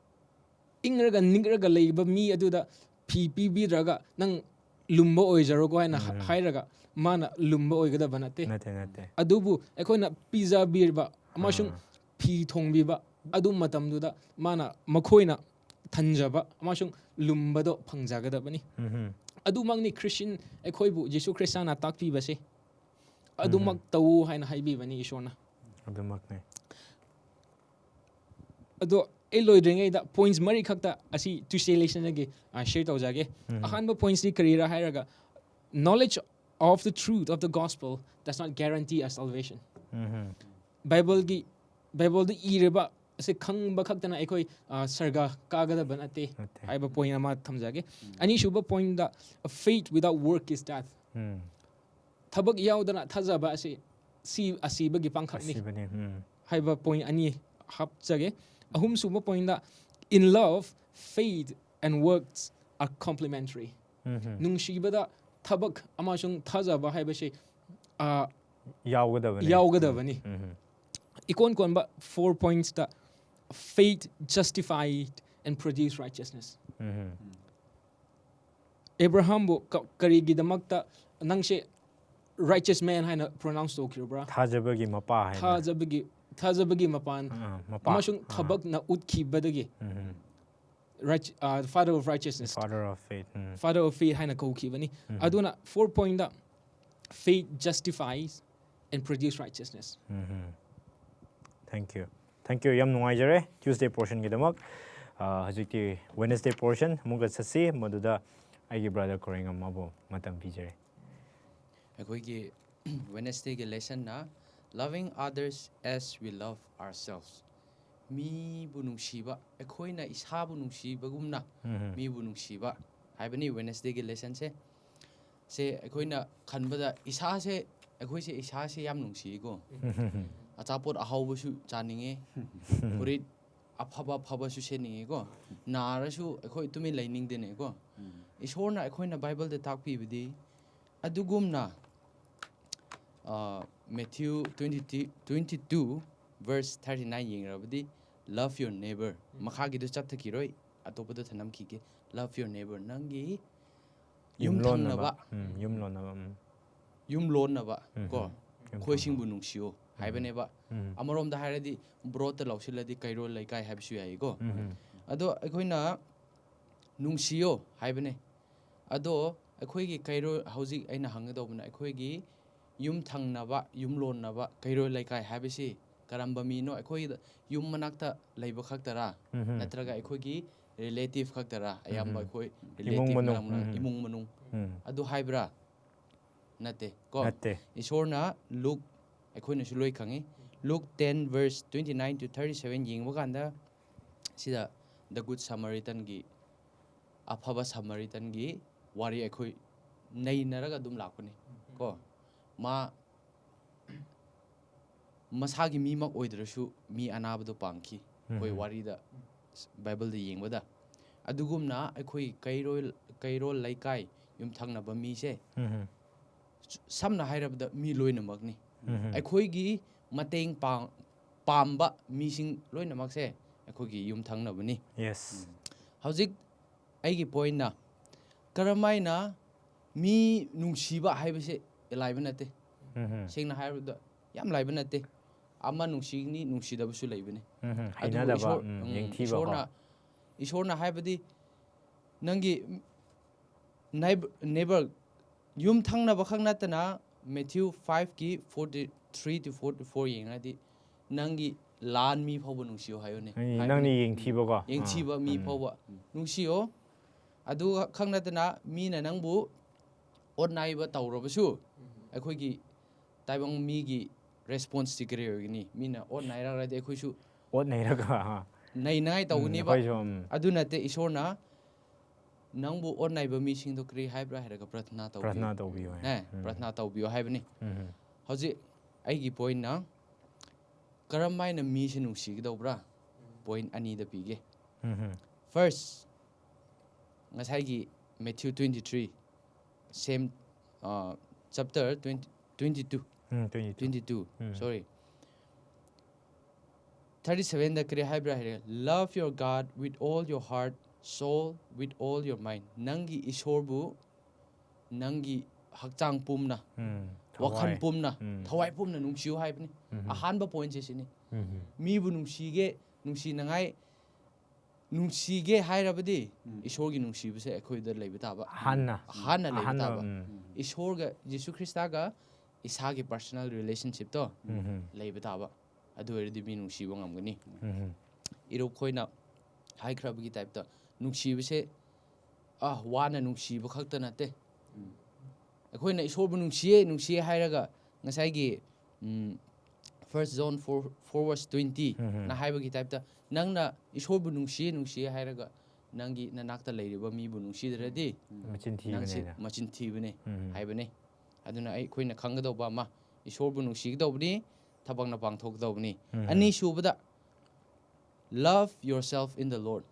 ꯏꯪꯔꯒ ꯅꯤꯛꯔꯒ ꯂꯩꯕ ꯃꯤ ꯑꯗꯨꯗ ꯐꯤ ꯄꯤꯕꯤꯗ꯭ꯔꯒ, "ꯅꯪ ꯂꯨꯝꯕ ꯑꯣꯏꯖꯔꯣꯀꯣ" ꯍꯥꯏꯅ ꯍ- ꯍꯥꯏꯔꯒ ꯃꯥꯅ ꯂꯨꯝꯕ ꯑꯣꯏꯒꯗꯕ ꯅꯠꯇꯦ꯫ ꯅꯠꯇꯦ, ꯅꯠꯇꯦ. ꯑꯗꯨꯕꯨ ꯑꯩꯈꯣꯏꯅ ꯄꯤꯖꯕꯤꯕ ꯑꯃꯁꯨꯡ ꯑꯥ. ꯐꯤ ꯊꯣꯡꯕꯤꯕ ꯑꯗꯨ ꯃꯇꯝꯗꯨꯗ ꯃꯥꯅ, ꯃꯈꯣꯏꯅ ꯊꯟꯖꯕ ꯑꯃꯁꯨꯡ ꯂꯨꯝꯕꯗꯣ ꯐꯪꯖꯒꯗꯕꯅꯤ꯫ ꯎꯝ, ꯎꯝ. ꯑꯗꯨꯃꯛꯅꯤ ꯈ꯭ꯔꯤꯁꯇꯤꯌꯟ ꯑꯩꯈꯣꯏꯕꯨ ꯌꯤꯁꯨ ꯈ꯭ꯔꯤꯁꯇꯅ ꯇꯥꯛꯄꯤꯕꯁꯦ꯫ "ꯑꯗꯨꯃꯛ ꯇꯧ" ꯍꯥꯏꯅ ꯍꯥꯏꯕꯤꯕꯅꯤ ꯏꯁꯣꯔꯅ꯫ ꯑꯗꯨꯃꯛꯅꯤ. ꯑꯗꯣ ꯑꯩ ꯂꯣꯏꯗ꯭ꯔꯤꯉꯩꯗ points ꯃꯔꯤ ꯈꯛꯇ ꯑꯁꯤ Tuesday lessonꯗꯒꯤ, ꯑ, share ꯇꯧꯖꯒꯦ꯫ ꯑꯍꯥꯟꯕ pointsꯇꯤ ꯀꯔꯤꯔꯥ ꯍꯥꯏꯔꯒ, "Knowledge of the truth of the gospel does not guarantee a salvation." ꯎꯝ, ꯎꯝ. ꯕꯥꯏꯕꯜꯒꯤ, ꯕꯥꯏꯕꯜꯗ ꯏꯔꯤꯕ ꯑꯁꯤ ꯈꯪꯕ ꯈꯛꯇꯅ ꯑꯩꯈꯣꯏ, ꯑ, ꯁꯔꯒ ꯀꯥꯒꯗꯕ ꯅꯠꯇꯦ ꯅꯠꯇꯦ. ꯍꯥꯏꯕ point ꯑꯃ ꯊꯝꯖꯒꯦ꯫ ꯑꯅꯤꯁꯨꯕ pointꯗ, "Faith without work is death." ꯎꯝ. ꯊꯕꯛ ꯌꯥꯎꯗꯅ ꯊꯥꯖꯕ ꯑꯁꯤ ꯁꯤ ꯑꯁꯤꯕꯒꯤ ꯄꯥꯡꯈꯛꯅꯤ ꯑꯁꯤꯕꯅꯤ. ꯎꯝ. ꯍꯥꯏꯕ point ꯑꯅꯤ ꯍꯥꯞꯆꯒꯦ꯫ ꯑꯍꯨꯝꯁꯨꯕ pointꯗ, "In love, faith and works are complementary." ꯎꯝ, ꯎꯝ. ꯅꯨꯡꯁꯤꯕꯗ ꯊꯕꯛ ꯑꯃꯁꯨꯡ ꯊꯥꯖꯕ ꯍꯥꯏꯕꯁꯤ, ꯑ, ꯌꯥꯎꯒꯗꯕꯅꯤ. ꯌꯥꯎꯒꯗꯕꯅꯤ꯫ ꯎꯝ, ꯎꯝ. ꯏꯀꯣꯟ ꯀꯣꯟꯕ four pointsꯇ, "Faith justified and produce righteousness." ꯎꯝ, ꯎꯝ. ꯑꯦꯕ꯭ꯔꯥꯍꯥꯝꯕꯨ ꯀ- ꯀꯔꯤꯒꯤꯗꯃꯛꯇ ꯅꯪꯁꯦ righteous man ꯍꯥꯏꯅ pronounce ꯇꯧꯈꯤꯕ꯭ꯔꯥ? ꯊꯥꯖꯕꯒꯤ ꯃꯄꯥ ꯍꯥꯏꯅ. ꯊꯥꯖꯕꯒꯤ, ꯊꯥꯖꯕꯒꯤ ꯃꯄꯥꯟ ꯑꯥ, ꯃꯄꯥ. ꯑꯃꯁꯨꯡ ꯑꯥ. ꯊꯕꯛꯅ ꯎꯠꯈꯤꯕꯗꯒꯤ, ꯎꯝ, ꯎꯝ. right, uh, Father of Righteousness, Father of faith. Um. Father of Faith ꯍꯥꯏꯅ ꯀꯧꯈꯤꯕꯅꯤ꯫ ꯑꯗꯨꯅ four pointꯗ, "Faith justifies and produce righteousness." Um, um. Thank you. Thank you. ꯌꯥꯝ ꯅꯨꯡꯉꯥꯏꯖꯔꯦ Tuesday portionꯒꯤꯗꯃꯛ. ꯑ, ꯍꯧꯖꯤꯛꯇꯤ Wednesday portion ꯑꯃꯨꯛꯀ ꯆꯠꯁꯤ, ꯃꯗꯨꯗ ꯑꯩꯒꯤ brother ꯀꯣꯔꯦꯡꯉꯝ ꯑꯃꯕꯨ ꯃꯇꯝ ꯄꯤꯖꯔꯦ. ꯑꯩꯈꯣꯏꯒꯤ Wednesdayꯒꯤ lessonꯅ "Loving others as we love ourselves." ꯃꯤꯕꯨ ꯅꯨꯡꯁꯤꯕ, ꯑꯩꯈꯣꯏꯅ ꯏꯁꯥꯕꯨ ꯅꯨꯡꯁꯤꯕꯒꯨꯝꯅ ꯎꯝ, ꯎꯝ. ꯃꯤꯕꯨ ꯅꯨꯡꯁꯤꯕ ꯍꯥꯏꯕꯅꯤ Wednesdayꯒꯤ lessonꯁꯦ꯫ ꯁꯦ ꯑꯩꯈꯣꯏꯅ ꯈꯟꯕꯗ ꯏꯁꯥꯁꯦ, ꯑꯩꯈꯣꯏꯁꯦ ꯏꯁꯥꯁꯦ ꯌꯥꯝ ꯅꯨꯡꯁꯤꯀꯣ꯫ ꯑꯆꯥꯄꯣꯠ ꯑꯍꯥꯎꯕꯁꯨ ꯆꯥꯅꯤꯡꯉꯦ, ꯐꯨꯔꯤꯠ ꯑꯐꯕ ꯑꯐꯕꯁꯨ ꯁꯦꯠꯅꯤꯡꯉꯦꯀꯣ, ꯅꯥꯔꯁꯨ ꯑꯩꯈꯣꯏ ꯇꯨꯃꯤꯟ ꯂꯩꯅꯤꯡꯗꯦꯅꯦꯀꯣ꯫ ꯏꯁꯣꯔꯅ ꯑꯩꯈꯣꯏꯅ ꯕꯥꯏꯕꯜꯗ ꯇꯥꯛꯄꯤꯕꯗꯤ ꯑꯗꯨꯒꯨꯝꯅ, Matthew twenty twenty two verse thirty nine ꯌꯦꯡꯂꯕꯗꯤ, "Love your neighbor", ꯃꯈꯥꯒꯤꯗꯨ ꯆꯠꯊꯈꯤꯔꯣꯏ, ꯑꯇꯣꯞꯄꯗ ꯊꯅꯝꯈꯤꯒꯦ꯫ "Love your neighbor", ꯅꯪꯒꯤ ꯌꯨꯝꯊꯪꯅꯕ, ꯎꯝ, ꯌꯨꯝ ꯂꯣꯟꯅꯕ, ꯎꯝ, ꯌꯨꯝ ꯂꯣꯟꯅꯕ ꯎꯝ, ꯀꯣ, ꯌꯨꯝ "ꯑꯩꯈꯣꯏꯁꯤꯡꯕꯨ ꯅꯨꯡꯁꯤꯌꯣ" ꯍꯥꯏꯕꯅꯦꯕ꯫ ꯎꯝ, ꯑꯃꯔꯣꯝꯗ ꯍꯥꯏꯔꯗꯤ, ꯕ꯭ꯔꯣꯗꯇ ꯂꯧꯁꯤꯜꯂꯗꯤ ꯀꯩꯔꯣꯜ ꯂꯩꯀꯥꯏ ꯍꯥꯏꯕꯁꯨ ꯌꯥꯏꯀꯣ꯫ ꯎꯝ, ꯑꯗꯣ ꯑꯩꯈꯣꯏꯅ "ꯅꯨꯡꯁꯤꯌꯣ" ꯍꯥꯏꯕꯅꯦ꯫ ꯑꯗꯣ ꯑꯩꯈꯣꯏꯒꯤ ꯀꯩꯔꯣꯜ, ꯍꯧꯖꯤꯛ ꯑꯩꯅ ꯍꯪꯒꯗꯧꯕꯅ, ꯑꯩꯈꯣꯏꯒꯤ ꯌꯨꯝꯊꯪꯅꯕ, ꯌꯨꯝꯂꯣꯟꯅꯕ, ꯀꯩꯔꯣꯜ ꯂꯩꯀꯥꯏ ꯍꯥꯏꯕꯁꯤ ꯀꯔꯝꯕ ꯃꯤꯅꯣ? ꯑꯩꯈꯣꯏ ꯌꯨꯝ ꯃꯅꯥꯛꯇ ꯂꯩꯕ ꯈꯛꯇꯔꯥ? ꯎꯝ, ꯅꯠꯇ꯭ꯔꯒ ꯑꯩꯈꯣꯏꯒꯤ ꯔꯤꯂꯦꯇꯤꯚ ꯈꯛꯇꯔꯥ? ꯑꯌꯥꯝꯕ ꯎꯝ꯫ ꯑꯩꯈꯣꯏ ꯏꯃꯨꯡ ꯔꯤꯂꯦꯇꯤꯚ ꯃꯅꯨꯡ, ꯃꯅꯥꯛ ꯃꯅꯥꯛ, ꯎꯝ꯫ ꯏꯃꯨꯡ ꯃꯅꯨꯡ ꯎꯝ, ꯑꯗꯨ ꯍꯥꯏꯕ꯭ꯔꯥ? ꯅꯠꯇꯦ ꯀꯣ꯫ ꯅꯠꯇꯦ꯫ ꯏꯁꯣꯔꯅ ꯂꯨꯛ, ꯑꯩꯈꯣꯏꯅꯁꯨ ꯂꯣꯏ ꯈꯪꯉꯤ, Luke ten verse twenty nine two thirty seven ꯌꯦꯡꯕ ꯀꯥꯟꯗ, ꯁꯤꯗ ꯗ ꯒꯨꯗ ꯁꯃꯥꯔꯤꯇꯟꯒꯤ, ꯑꯐꯕ ꯁꯃꯥꯔꯤꯇꯟꯒꯤ ꯋꯥꯔꯤ ꯑꯩꯈꯣꯏ ꯅꯩꯅꯔꯒ ꯑꯗꯨꯝ ꯂꯥꯛꯄꯅꯤ ꯀꯣ꯫ ꯃꯥ ꯃꯁꯥꯒꯤ ꯃꯤꯃꯛ ꯑꯣꯏꯗ꯭ꯔꯁꯨ ꯃꯤ ꯑꯅꯥꯕꯗꯣ ꯄꯥꯡꯈꯤ꯫ ꯑꯩꯈꯣꯏ ꯎꯝ꯫ ꯋꯥꯔꯤꯗ, ꯕꯥꯏꯕꯜꯗ ꯌꯦꯡꯕꯗ꯫ ꯑꯗꯨꯒꯨꯝꯅ ꯑꯩꯈꯣꯏ ꯀꯩꯔꯣꯜ, ꯀꯩꯔꯣꯜ ꯂꯩꯀꯥꯏ ꯌꯨꯝꯊꯪꯅꯕ ꯃꯤꯁꯦ, ꯎꯝ, ꯁꯝꯅ ꯍꯥꯏꯔꯕꯗ, ꯃꯤ ꯂꯣꯏꯅꯃꯛꯅꯤ꯫ ꯎꯝ꯫ ꯑꯩꯈꯣꯏꯒꯤ ꯃꯇꯦꯡ ꯄꯥꯡ-, ꯄꯥꯝꯕ ꯃꯤꯁꯤꯡ ꯂꯣꯏꯅꯃꯛꯁꯦ ꯑꯩꯈꯣꯏꯒꯤ ꯌꯨꯝꯊꯪꯅꯕꯅꯤ꯫ Yes꯫ ꯍꯧꯖꯤꯛ ꯑꯩꯒꯤ ꯄꯣꯏꯟꯅ, ꯀꯔꯝꯍꯥꯏꯅ ꯃꯤ ꯅꯨꯡꯁꯤꯕ ꯍꯥꯏꯕꯁꯦ ꯂꯥꯏꯕ ꯅꯠꯇꯦ꯫ ꯎꯝ, ꯁꯦꯡꯅ ꯍꯥꯏꯔꯕꯗ, ꯌꯥꯝ ꯂꯥꯏꯕ ꯅꯠꯇꯦ꯫ ꯑꯃ ꯅꯨꯡꯁꯤꯒꯅꯤ, ꯅꯨꯡꯁꯤꯗꯕꯁꯨ ꯂꯩꯕꯅꯤ꯫ ꯎꯝ, ꯑꯗꯨꯕꯨ ꯍꯩꯅꯗꯕ, ꯏꯁꯣꯔ-, ꯎꯝ, ꯎꯝ, ꯌꯦꯡꯊꯤꯕꯀꯣ꯫ ꯏꯁꯣꯔꯅ, ꯏꯁꯣꯔꯅ ꯍꯥꯏꯕꯗꯤ, ꯅꯪꯒꯤ neighbor, neighbor, ꯌꯨꯝ ꯊꯪꯅꯕ ꯈꯛ ꯅꯠꯇꯅ, ꯃꯦꯊ꯭ꯌꯨ ꯐꯥꯏꯚꯀꯤ forty three two forty four ꯌꯦꯡꯉꯗꯤ, ꯅꯪꯒꯤ ꯂꯥꯟ ꯃꯤ ꯐꯥꯎꯕ ꯅꯨꯡꯁꯤꯌꯣ ꯍꯥꯏꯌꯨꯅꯦ꯫ ꯅꯪ-, ꯍꯥꯏꯕꯗꯤ, ꯅꯪꯅ ꯌꯦꯡꯊꯤꯕꯀꯣ꯫ ꯌꯦꯡꯊꯤꯕ ꯑꯥ, ꯃꯤ ꯎꯝ꯫ ꯐꯥꯎꯕ ꯅꯨꯡꯁꯤꯌꯣ꯫ ꯑꯗꯨꯒ ꯈꯛ ꯅꯠꯇꯅ, ꯃꯤꯅ ꯅꯪꯕꯨ ꯑꯣꯠ ꯅꯥꯏꯕ ꯇꯧꯔꯕꯁꯨ, ꯑꯩꯈꯣꯏꯒꯤ ꯇꯥꯏꯕꯪ ꯃꯤꯒꯤ ꯔꯦꯁꯄꯣꯟꯁꯇꯤ ꯀꯔꯤ ꯑꯣꯏꯒꯅꯤ? ꯃꯤꯅ ꯑꯣꯠ ꯅꯥꯏꯔꯛꯂꯗꯤ ꯑꯩꯈꯣꯏꯁꯨ ꯑꯣꯠ ꯅꯩꯔꯒ, ꯑꯥ꯫ ꯅꯩꯅꯉꯥꯏ ꯎꯝ, ꯇꯧꯒꯅꯤꯕ꯫ ꯑꯩꯈꯣꯏꯁꯨ, ꯎꯝ꯫ ꯑꯗꯨ ꯅꯠꯇꯦ, ꯏꯁꯣꯔꯅ ꯅꯪꯕꯨ ꯑꯣꯠ ꯅꯥꯏꯕ ꯃꯤꯁꯤꯡꯗꯣ ꯀꯔꯤ ꯍꯥꯏꯕ꯭ꯔꯥ ꯍꯥꯏꯔꯒ, "ꯄ꯭ꯔꯊꯅꯥ ꯇꯧꯕꯤꯌꯨ"꯫ ꯄ꯭ꯔꯊꯅꯥ ꯇꯧꯕꯤꯌꯨ ꯍꯥꯏ꯫ ꯅꯦ, ꯎꯝ꯫ ꯄ꯭ꯔꯊꯅꯥ ꯇꯧꯕꯤꯌꯨ ꯍꯥꯏꯕꯅꯤ꯫ ꯎꯝ꯫ ꯍꯧꯖꯤꯛ ꯑꯩꯒꯤ ꯄꯣꯏꯟꯅ, ꯀꯔꯝ ꯍꯥꯏꯅ ꯃꯤꯁꯦ ꯅꯨꯡꯁꯤꯒꯗꯧꯕ꯭ꯔꯥ? ꯄꯣꯏꯟ ꯑꯅꯤꯗ ꯄꯤꯒꯦ꯫ ꯎꯝ First, ꯉꯁꯥꯏꯒꯤ Matthew twenty three, same, uh, chapter twenty, twenty two, ꯎꯝ twenty two. twenty two, ꯎꯝ. Sorry, thirty seven ꯗ ꯀꯔꯤ ꯍꯥꯏꯕ꯭ꯔꯥ ꯍꯥꯏꯔꯦ, "Love your God with all your heart, soul, with all your mind." ꯅꯪꯒꯤ ꯏꯁꯣꯔꯕꯨ ꯅꯪꯒꯤ ꯍꯛꯆꯥꯡ ꯄꯨꯝꯅ, ꯎꯝ. ꯋꯥꯈꯜ ꯊꯋꯥꯏ. ꯄꯨꯝꯅ, ꯎꯝ. ꯊꯋꯥꯏ ꯄꯨꯝꯅ ꯅꯨꯡꯁꯤꯌꯨ ꯍꯥꯏꯕꯅꯤ꯫ ꯎꯝ. ꯑꯍꯥꯟꯕ ꯄꯣꯏꯟꯁꯦ ꯁꯤꯅꯤ꯫ ꯎꯝ. ꯃꯤꯕꯨ ꯅꯨꯡꯁꯤꯒꯦ, ꯅꯨꯡꯁꯤꯅꯉꯥꯏ, ꯅꯨꯡꯁꯤꯒꯦ ꯍꯥꯏꯔꯕꯗꯤ ꯏꯁꯣꯔꯒꯤ ꯅꯨꯡꯁꯤꯕꯁꯦ ꯑꯩꯈꯣꯏꯗ ꯂꯩꯕ ꯇꯥꯕ꯫ ꯍꯥꯟꯅ. ꯍꯥꯟꯅ ꯂꯩꯕ ꯑꯍꯥꯟꯕ, ꯇꯥꯕ꯫ ꯎꯝ. ꯏꯁꯣꯔꯒ, ꯖꯤꯁꯨ ꯈ꯭ꯔꯤꯁꯇꯒ ꯏꯁꯥꯒꯤ personal relationship ꯇꯣ ꯎꯝ. ꯂꯩꯕ ꯇꯥꯕ꯫ ꯑꯗꯨ ꯑꯣꯏꯔꯗꯤ ꯃꯤ ꯅꯨꯡꯁꯤꯕ ꯉꯝꯒꯅꯤ꯫ ꯎꯝ. ꯏꯔꯨꯞ ꯈꯣꯏꯅ ꯍꯥꯏꯈ꯭ꯔꯕꯒꯤ ꯇꯥꯏꯞꯇ ꯅꯨꯡꯁꯤꯕꯁꯦ, ꯑ, ꯋꯥꯅ ꯅꯨꯡꯁꯤꯕ ꯈꯛꯇ ꯅꯠꯇꯦ꯫ ꯑꯩꯈꯣꯏꯅ ꯏꯁꯣꯔꯕꯨ ꯅꯨꯡꯁꯤꯌꯦ, ꯅꯨꯡꯁꯤꯌꯦ ꯍꯥꯏꯔꯒ ꯉꯁꯥꯏꯒꯤ, ꯎꯝ, First John four, four verse twenty ꯎꯝ. ꯅ ꯍꯥꯏꯕꯒꯤ ꯇꯥꯏꯞꯇ ꯅꯪꯅ ꯏꯁꯣꯔꯕꯨ ꯅꯨꯡꯁꯤꯌꯦ, ꯅꯨꯡꯁꯤꯌꯦ ꯍꯥꯏꯔꯒ ꯅꯪꯒꯤ ꯅꯅꯥꯛꯇ ꯂꯩꯔꯤꯕ ꯃꯤꯕꯨ ꯅꯨꯡꯁꯤꯗ꯭ꯔꯗꯤ ꯃꯆꯤꯟ ꯅꯪꯁꯦ ꯊꯤꯕꯅꯦꯅ. ꯃꯆꯤꯟ ꯊꯤꯕꯅꯦ ꯎꯝ. ꯍꯥꯏꯕꯅꯦ꯫ ꯑꯗꯨꯅ ꯑꯩꯈꯣꯏꯅ ꯈꯪꯒꯗꯧꯕ ꯑꯃ, ꯏꯁꯣꯔꯕꯨ ꯅꯨꯡꯁꯤꯒꯗꯧꯕꯅꯤ, ꯊꯕꯛꯅ ꯄꯥꯡꯊꯣꯛꯀꯗꯧꯕꯅꯤ꯫ ꯎꯝ. ꯑꯅꯤꯁꯨꯕꯗ, "Love yourself in the Lord."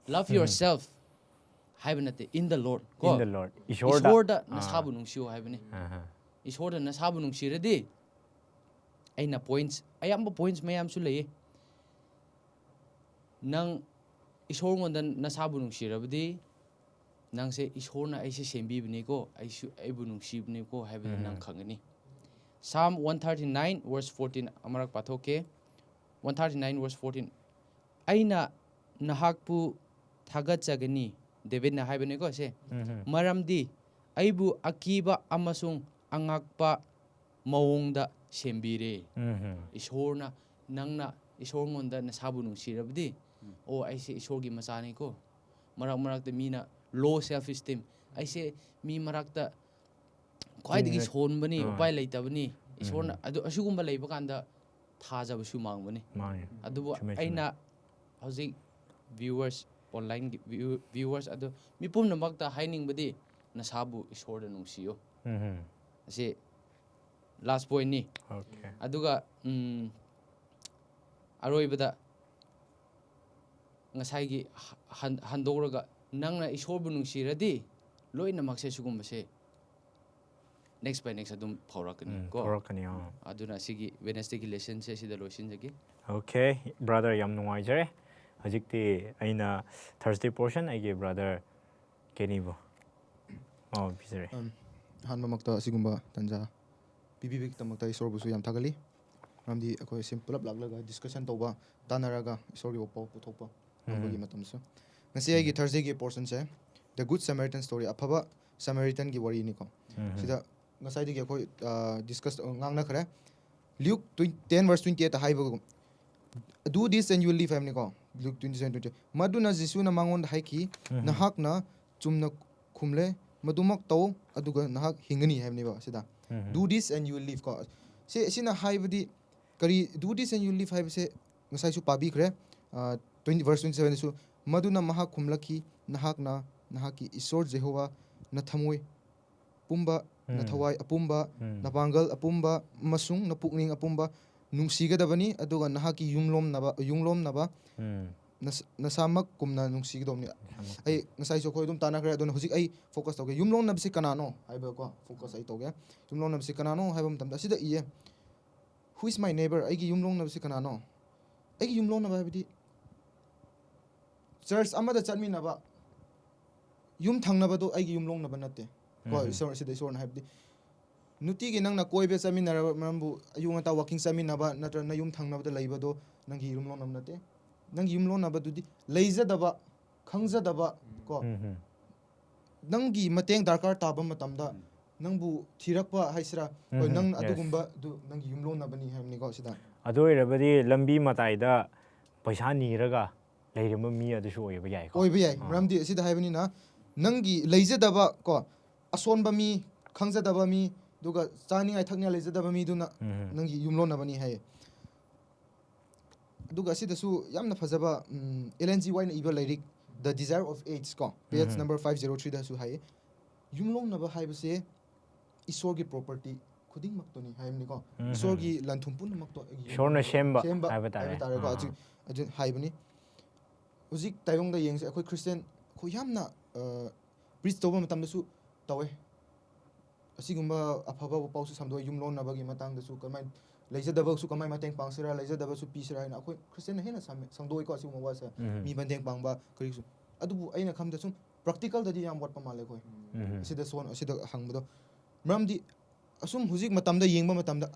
Love um. yourself ꯍꯥꯏꯕ ꯅꯠꯇꯦ, "In the Lord" ꯀꯣ꯫ In the Lord. ꯏꯁꯣꯔꯗ. ꯏꯁꯣꯔꯗ ꯑꯥ. ꯅꯁꯥꯕꯨ ꯅꯨꯡꯁꯤꯌꯨ ꯍꯥꯏꯕꯅꯤ꯫ ꯑꯍꯥ. ꯏꯁꯣꯔꯗ ꯅꯁꯥꯕꯨ ꯅꯨꯡꯁꯤꯔꯗꯤ, ꯑꯩꯅ ꯄꯣꯏꯟꯠꯁ, ꯑꯌꯥꯝꯕ ꯄꯣꯏꯟꯠꯁ ꯃꯌꯥꯝꯁꯨ ꯂꯩꯌꯦ꯫ ꯅꯪ ꯏꯁꯣꯔꯉꯣꯟꯗ ꯅꯁꯥꯕꯨ ꯅꯨꯡꯁꯤꯔꯕꯗꯤ, ꯅꯪꯁꯦ ꯏꯁꯣꯔꯅ ꯑꯩꯁꯦ ꯁꯦꯝꯕꯤꯕꯅꯤꯀꯣ, ꯑꯩꯁꯨ, ꯑꯩꯕꯨ ꯅꯨꯡꯁꯤꯕꯅꯤꯀꯣ ꯍꯥꯏꯕꯗꯨ ꯎꯝ. ꯅꯪ ꯈꯪꯒꯅꯤ꯫ Psalm one thirty nine verse fourteen ꯑꯃꯔꯛ ꯄꯥꯊꯣꯛꯀꯦ꯫ One thirty nine verse fourteen, "ꯑꯩꯅ ꯅꯍꯥꯛꯄꯨ ꯊꯥꯒꯠꯆꯒꯅꯤ", ꯗꯦꯕꯤꯠꯅ ꯍꯥꯏꯕꯅꯤꯀꯣ ꯁꯦ꯫ ꯎꯝ. "ꯃꯔꯝꯗꯤ ꯑꯩꯕꯨ ꯑꯀꯤꯕ ꯑꯃꯁꯨꯡ ꯑꯉꯛꯄ ꯃꯑꯣꯡꯗ ꯁꯦꯝꯕꯤꯔꯦ"꯫ ꯎꯝ. ꯏꯁꯣꯔꯅ, ꯅꯪꯅ ꯏꯁꯣꯔꯉꯣꯟꯗ ꯅꯁꯥꯕꯨ ꯅꯨꯡꯁꯤꯔꯕꯗꯤ, "ꯑꯣ, ꯑꯩꯁꯦ ꯏꯁꯣꯔꯒꯤ ꯃꯆꯥꯅꯤꯀꯣ"꯫ ꯃꯔꯛ ꯃꯔꯛꯇ ꯃꯤꯅ low self esteem, "ꯑꯩꯁꯦ ꯃꯤ ꯃꯔꯛꯇ ꯈ꯭ꯋꯥꯏꯗꯒꯤ ꯆꯤꯡꯅ-, ꯁꯣꯟꯕꯅꯤ, ꯑꯥ. ꯎꯄꯥꯏ ꯂꯩꯇꯕꯅꯤ", ꯎꯝ. ꯏꯁꯣꯔꯅ ꯑꯗꯨ, ꯑꯁꯤꯒꯨꯝꯕ ꯂꯩꯕ ꯀꯥꯟꯗ ꯊꯥꯖꯕꯁꯨ ꯃꯥꯡꯕꯅꯤ꯫ ꯃꯥꯅꯦ. ꯑꯗꯨꯕꯨ ꯆꯨꯝꯃꯦ, ꯆꯨꯝꯃꯦ. ꯑꯩꯅ ꯍꯧꯖꯤꯛ viewers, online ꯒꯤ view-, viewers ꯑꯗꯨ ꯃꯤ ꯄꯨꯝꯅꯃꯛꯇ ꯍꯥꯏꯅꯤꯡꯕꯗꯤ, ꯅꯁꯥꯕꯨ ꯏꯁꯣꯔꯗ ꯅꯨꯡꯁꯤꯌꯨ꯫ ꯎꯝ. ꯑꯁꯤ ꯂꯥꯁ ꯄꯣꯏꯟꯅꯤ꯫ Okay. ꯑꯗꯨꯒ ꯎꯝ, ꯑꯔꯣꯏꯕꯗ ꯉꯁꯥꯏꯒꯤ ꯍꯟ- ꯍꯟꯗꯣꯛꯂꯒ ꯅꯪꯅ ꯏꯁꯣꯔꯕꯨ ꯅꯨꯡꯁꯤꯔꯗꯤ ꯂꯣꯏꯅꯃꯛꯁꯦ ꯁꯤꯒꯨꯝꯕꯁꯦ next by next ꯑꯗꯨꯝ ꯐꯥꯎꯔꯛꯀꯅꯤ ꯎꯝ, ꯀꯣ꯫ ꯐꯥꯎꯔꯛꯀꯅꯤ, ꯑꯥ. ꯑꯗꯨꯅ ꯑꯁꯤꯒꯤ ꯋꯦꯅꯁꯗꯦꯒꯤ ꯂꯦꯁꯟꯁꯦ ꯁꯤꯗ ꯂꯣꯏꯁꯤꯟꯖꯒꯦ꯫ Okay, brother, ꯌꯥꯝ ꯅꯨꯡꯉꯥꯏꯖꯔꯦ꯫ ꯍꯧꯖꯤꯛꯇꯤ ꯑꯩꯅ Thursday portion ꯑꯩꯒꯤ brother ꯀꯦꯅꯤꯕꯨ ꯑꯣ ꯄꯤꯖꯔꯦ꯫ ꯑꯝ, ꯑꯍꯥꯟꯕꯃꯛꯇ ꯑꯁꯤꯒꯨꯝꯕ ꯇꯥꯟꯖꯥ ꯄꯤꯕꯤꯕꯒꯤꯗꯃꯛꯇ ꯏꯁꯣꯔꯕꯨꯁꯨ ꯌꯥꯝ ꯊꯥꯒꯠꯂꯤ꯫ ꯃꯔꯝꯗꯤ ꯑꯩꯈꯣꯏ ꯁꯤ ꯄꯨꯂꯞ ꯂꯥꯛꯂꯒ ꯗꯤꯁꯀꯁꯟ ꯇꯧꯕ, ꯇꯥꯟꯅꯔꯒ ꯏꯁꯣꯔꯒꯤ ꯋꯥꯄꯥꯎ ꯄꯨꯊꯣꯛꯄ ꯉꯝꯕꯒꯤ ꯎꯝ. ꯃꯇꯝꯁꯨ꯫ ꯉꯁꯤ ꯑꯩꯒꯤ ꯊꯔꯁꯗꯦꯒꯤ ꯄꯣꯔꯁꯟꯁꯦ The Good Samaritan Story, ꯑꯐꯕ ꯁꯃꯥꯔꯤꯇꯟꯒꯤ ꯋꯥꯔꯤꯅꯤꯀꯣ꯫ ꯎꯝ. ꯁꯤꯗ ꯉꯁꯥꯏꯗꯒꯤ ꯑꯩꯈꯣꯏ discuss ꯉꯥꯡꯅꯈ꯭ꯔꯦ꯫ Luke ten verse twenty eight ꯍꯥꯏꯕꯒꯨꯝ, "Do this and you will live" ꯍꯥꯏꯕꯅꯤꯀꯣ꯫ Luke twenty seven twenty eight꯫ ꯃꯗꯨꯅ ꯖꯤꯁꯨꯅ ꯃꯉꯣꯟꯗ ꯍꯥꯏꯈꯤ, ꯎꯝ. "ꯅꯍꯥꯛꯅ ꯆꯨꯝꯅ ꯈꯨꯝꯂꯦ, ꯃꯗꯨꯃꯛ ꯇꯧ, ꯑꯗꯨꯒ ꯅꯍꯥꯛ ꯍꯤꯡꯒꯅꯤ" ꯍꯥꯏꯕꯅꯦꯕ ꯁꯤꯗ꯫ ꯎꯝ. "Do this and you will live" ꯀꯣ꯫ ꯁꯤ, ꯁꯤꯅ ꯍꯥꯏꯕꯗꯤ ꯀꯔꯤ, "Do this and you will live" ꯍꯥꯏꯕꯁꯦ ꯉꯁꯥꯏꯁꯨ ꯄꯥꯕꯤꯈ꯭ꯔꯦ꯫ ꯇ꯭ꯋꯦꯟꯇꯤ verse twenty seven ꯗꯁꯨ, "ꯃꯗꯨꯅ ꯃꯍꯥꯛ ꯈꯨꯝꯂꯛꯈꯤ, ꯅꯍꯥꯛꯅ ꯅꯍꯥꯛꯀꯤ ꯏꯁꯣꯔ ꯖꯦꯍꯣꯋꯥ ꯅꯊꯃꯣꯏ ꯄꯨꯝꯕ, ꯎꯝ. ꯅꯊꯋꯥꯏ ꯑꯄꯨꯝꯕ, ꯎꯝ. ꯅꯄꯥꯡꯒꯜ ꯑꯄꯨꯝꯕ ꯑꯃꯁꯨꯡ ꯅꯄꯨꯛꯅꯤꯡ ꯑꯄꯨꯝꯕ ꯅꯨꯡꯁꯤꯒꯗꯕꯅꯤ, ꯑꯗꯨꯒ ꯅꯍꯥꯛꯀꯤ ꯌꯨꯝꯂꯣꯝꯅꯕ, ꯌꯨꯝꯂꯣꯝꯅꯕ ꯎꯝ. ꯅꯁ- ꯅꯁꯥꯃꯛ ꯀꯨꯝꯅ ꯅꯨꯡꯁꯤꯒꯗꯕꯅꯤ"꯫ ꯑꯩ ꯉꯁꯥꯏꯁꯨ ꯑꯩꯈꯣꯏ ꯑꯗꯨꯝ ꯇꯥꯟꯅꯈ꯭ꯔꯦ, ꯑꯗꯨꯅ ꯍꯧꯖꯤꯛ ꯑꯩ ꯐꯣꯀꯁ ꯇꯧꯒꯦ꯫ ꯌꯨꯝꯂꯣꯝꯅꯕꯁꯤ ꯀꯅꯥꯅꯣ ꯍꯥꯏꯕꯀꯣ ꯐꯣꯀꯁ ꯑꯩ ꯇꯧꯒꯦ꯫ ꯌꯨꯝꯂꯣꯝꯅꯕꯁꯤ ꯀꯅꯥꯅꯣ ꯍꯥꯏꯕ ꯃꯇꯝꯗ ꯑꯁꯤꯗ ꯏꯌꯦ, "Who is my neighbor?" ꯑꯩꯒꯤ ꯌꯨꯝꯂꯣꯝꯅꯕꯁꯤ ꯀꯅꯥꯅꯣ? ꯑꯩꯒꯤ ꯌꯨꯝꯂꯣꯝꯅꯕ ꯍꯥꯏꯕꯗꯤ ꯆꯔꯆ ꯑꯃꯗ ꯆꯠꯃꯤꯟꯅꯕ ꯌꯨꯝ ꯊꯪꯅꯕꯗꯣ ꯑꯩꯒꯤ ꯌꯨꯝꯂꯣꯡꯅꯕ ꯅꯠꯇꯦ꯫ ꯀꯣ, ꯎꯝ꯫ ꯏꯁꯣꯔ, ꯁꯤꯗ ꯏꯁꯣꯔꯅ ꯍꯥꯏꯕꯗꯤ, ꯅꯨꯡꯇꯤꯒꯤ ꯅꯪꯅ ꯀꯣꯏꯕ ꯆꯠꯃꯤꯟꯅꯔꯕ, ꯃꯔꯝꯕꯨ ꯑꯌꯨꯛ ꯉꯟꯇꯥ ꯋꯥꯀꯤꯡ ꯆꯠꯃꯤꯟꯅꯕ ꯅꯠꯇ꯭ꯔꯒ ꯅꯌꯨꯝ ꯊꯪꯅꯕꯗ ꯂꯩꯕꯗꯣ ꯅꯪꯒꯤ ꯌꯨꯝꯂꯣꯡꯅꯕ ꯅꯠꯇꯦ꯫ ꯅꯪꯒꯤ ꯌꯨꯝꯂꯣꯡꯅꯕꯗꯨꯗꯤ ꯂꯩꯖꯗꯕ, ꯈꯪꯖꯗꯕ, ꯀꯣ, ꯎꯝ, ꯎꯝ꯫ ꯅꯪꯒꯤ ꯃꯇꯦꯡ ꯗꯔꯀꯥꯔ ꯇꯥꯕ ꯃꯇꯝꯗ ꯅꯪꯕꯨ ꯊꯤꯔꯛꯄ ꯍꯥꯏꯁꯤꯔꯥ, ꯍꯣꯏ, ꯎꯝ, ꯅꯪ yes. ꯑꯗꯨꯒꯨꯝꯕꯗꯨ ꯅꯪꯒꯤ ꯌꯨꯝꯂꯣꯟꯅꯕꯅꯤ ꯍꯥꯏꯕꯅꯤꯀꯣ ꯁꯤꯗ꯫ ꯑꯗꯨ ꯑꯣꯏꯔꯕꯗꯤ ꯂꯝꯕꯤ ꯃꯇꯥꯏꯗ ꯄꯩꯁꯥ ꯅꯤꯔꯒ ꯂꯩꯔꯝꯕ ꯃꯤ ꯑꯗꯨꯁꯨ ꯑꯣꯏꯕ ꯌꯥꯏꯀꯣ꯫ ꯑꯣꯏꯕ ꯌꯥꯏ꯫ ꯑꯥ꯫ ꯃꯔꯝꯗꯤ ꯑꯁꯤꯗ ꯍꯥꯏꯕꯅꯤꯅ, ꯅꯪꯒꯤ ꯂꯩꯖꯗꯕ ꯀꯣ, ꯑꯁꯣꯟꯕ ꯃꯤ, ꯈꯪꯖꯗꯕ ꯃꯤ, ꯑꯗꯨꯒ ꯆꯥꯅꯤꯡꯉꯥꯏ ꯊꯛꯅꯤꯡꯉꯥꯏ ꯂꯩꯖꯗꯕ ꯃꯤꯗꯨꯅ ꯎꯝ꯫ ꯅꯪꯒꯤ ꯌꯨꯝꯂꯣꯟꯅꯕꯅꯤ ꯍꯥꯏꯌꯦ꯫ ꯑꯗꯨꯒ ꯑꯁꯤꯗꯁꯨ ꯌꯥꯝꯅ ꯐꯖꯕ, ꯎꯝ, ꯑꯦꯂꯦꯟ ꯖꯤ ꯋꯥꯏꯠꯅ ꯏꯕ ꯂꯥꯏꯔꯤꯛ The Desire of Age ꯀꯣ, page ꯎꯝ꯫ number five zero three ꯗꯁꯨ ꯍꯥꯏꯌꯦ, ꯌꯨꯝꯂꯣꯟꯅꯕ ꯍꯥꯏꯕꯁꯦ ꯏꯁꯣꯔꯒꯤ property, ꯈꯨꯗꯤꯡꯃꯛꯇꯨꯅꯤ ꯍꯥꯏꯕꯅꯤꯀꯣ꯫ ꯎꯝ. ꯏꯁꯣꯔꯒꯤ ꯂꯟ ꯊꯨꯝ ꯄꯨꯝꯅꯃꯛꯇꯣ ꯑꯩꯒꯤ ꯏꯁꯣꯔꯅ ꯌꯨꯝꯗ ꯁꯦꯝꯕ ꯁꯦꯝꯕ ꯍꯥꯏꯕ ꯇꯥꯔꯦ꯫ ꯍꯥꯏꯕ ꯇꯥꯔꯦꯀꯣ꯫ ꯑꯥ. ꯍꯧꯖꯤꯛ ꯑꯗꯨ ꯍꯥꯏꯕꯅꯤ꯫ ꯍꯧꯖꯤꯛ ꯇꯥꯏꯕꯪꯗ ꯌꯦꯡꯁꯦ, ꯑꯩꯈꯣꯏ ꯈ꯭ꯔꯤꯁꯇꯤꯌꯥꯟ ꯑꯩꯈꯣꯏ ꯌꯥꯝꯅ ꯄ꯭ꯔꯤꯆ ꯇꯧꯕ ꯃꯇꯝꯗꯁꯨ ꯇꯧꯋꯦ꯫ ꯑꯁꯤꯒꯨꯝꯕ ꯑꯐꯕ ꯄꯥꯎꯁꯨ ꯁꯟꯗꯣꯛꯑꯦ, ꯌꯨꯝ ꯂꯣꯟꯅꯕꯒꯤ ꯃꯇꯥꯡꯗꯁꯨ ꯀꯃꯥꯏꯅ, ꯂꯩꯖꯗꯕꯁꯨ ꯀꯃꯥꯏꯅ ꯃꯇꯦꯡ ꯄꯥꯡꯁꯤꯔꯥ, ꯂꯩꯖꯗꯕꯁꯨ ꯄꯤꯁꯤꯔꯥ ꯍꯥꯏꯅ ꯑꯩꯈꯣꯏ ꯈ꯭ꯔꯤꯁꯇꯤꯌꯥꯟꯅ ꯍꯦꯟꯅ ꯁꯝꯃꯦ-, ꯁꯪꯗꯣꯛꯑꯦꯀꯣ ꯑꯁꯤꯒꯨꯝꯕ ꯋꯥꯁꯦ꯫ ꯎꯝ. ꯃꯤ ꯃꯇꯦꯡ ꯄꯥꯡꯕ ꯀꯔꯤꯁꯨ꯫ ꯑꯗꯨꯕꯨ ꯑꯩꯅ ꯈꯟꯕꯗ ꯁꯨꯝ ꯄ꯭ꯔꯥꯛꯇꯤꯀꯦꯜꯗꯗꯤ ꯌꯥꯝ ꯋꯥꯠꯄ ꯃꯥꯜꯂꯦ ꯑꯩꯈꯣꯏ꯫ ꯎꯝ. ꯑꯁꯤꯗ ꯁꯣꯟ-, ꯑꯁꯤꯗ ꯍꯪꯕꯗꯣ꯫ ꯃꯔꯝꯗꯤ ꯑꯁꯨꯝ ꯍꯧꯖꯤꯛ ꯃꯇꯝꯗ ꯌꯦꯡꯕ ꯃꯇꯝꯗ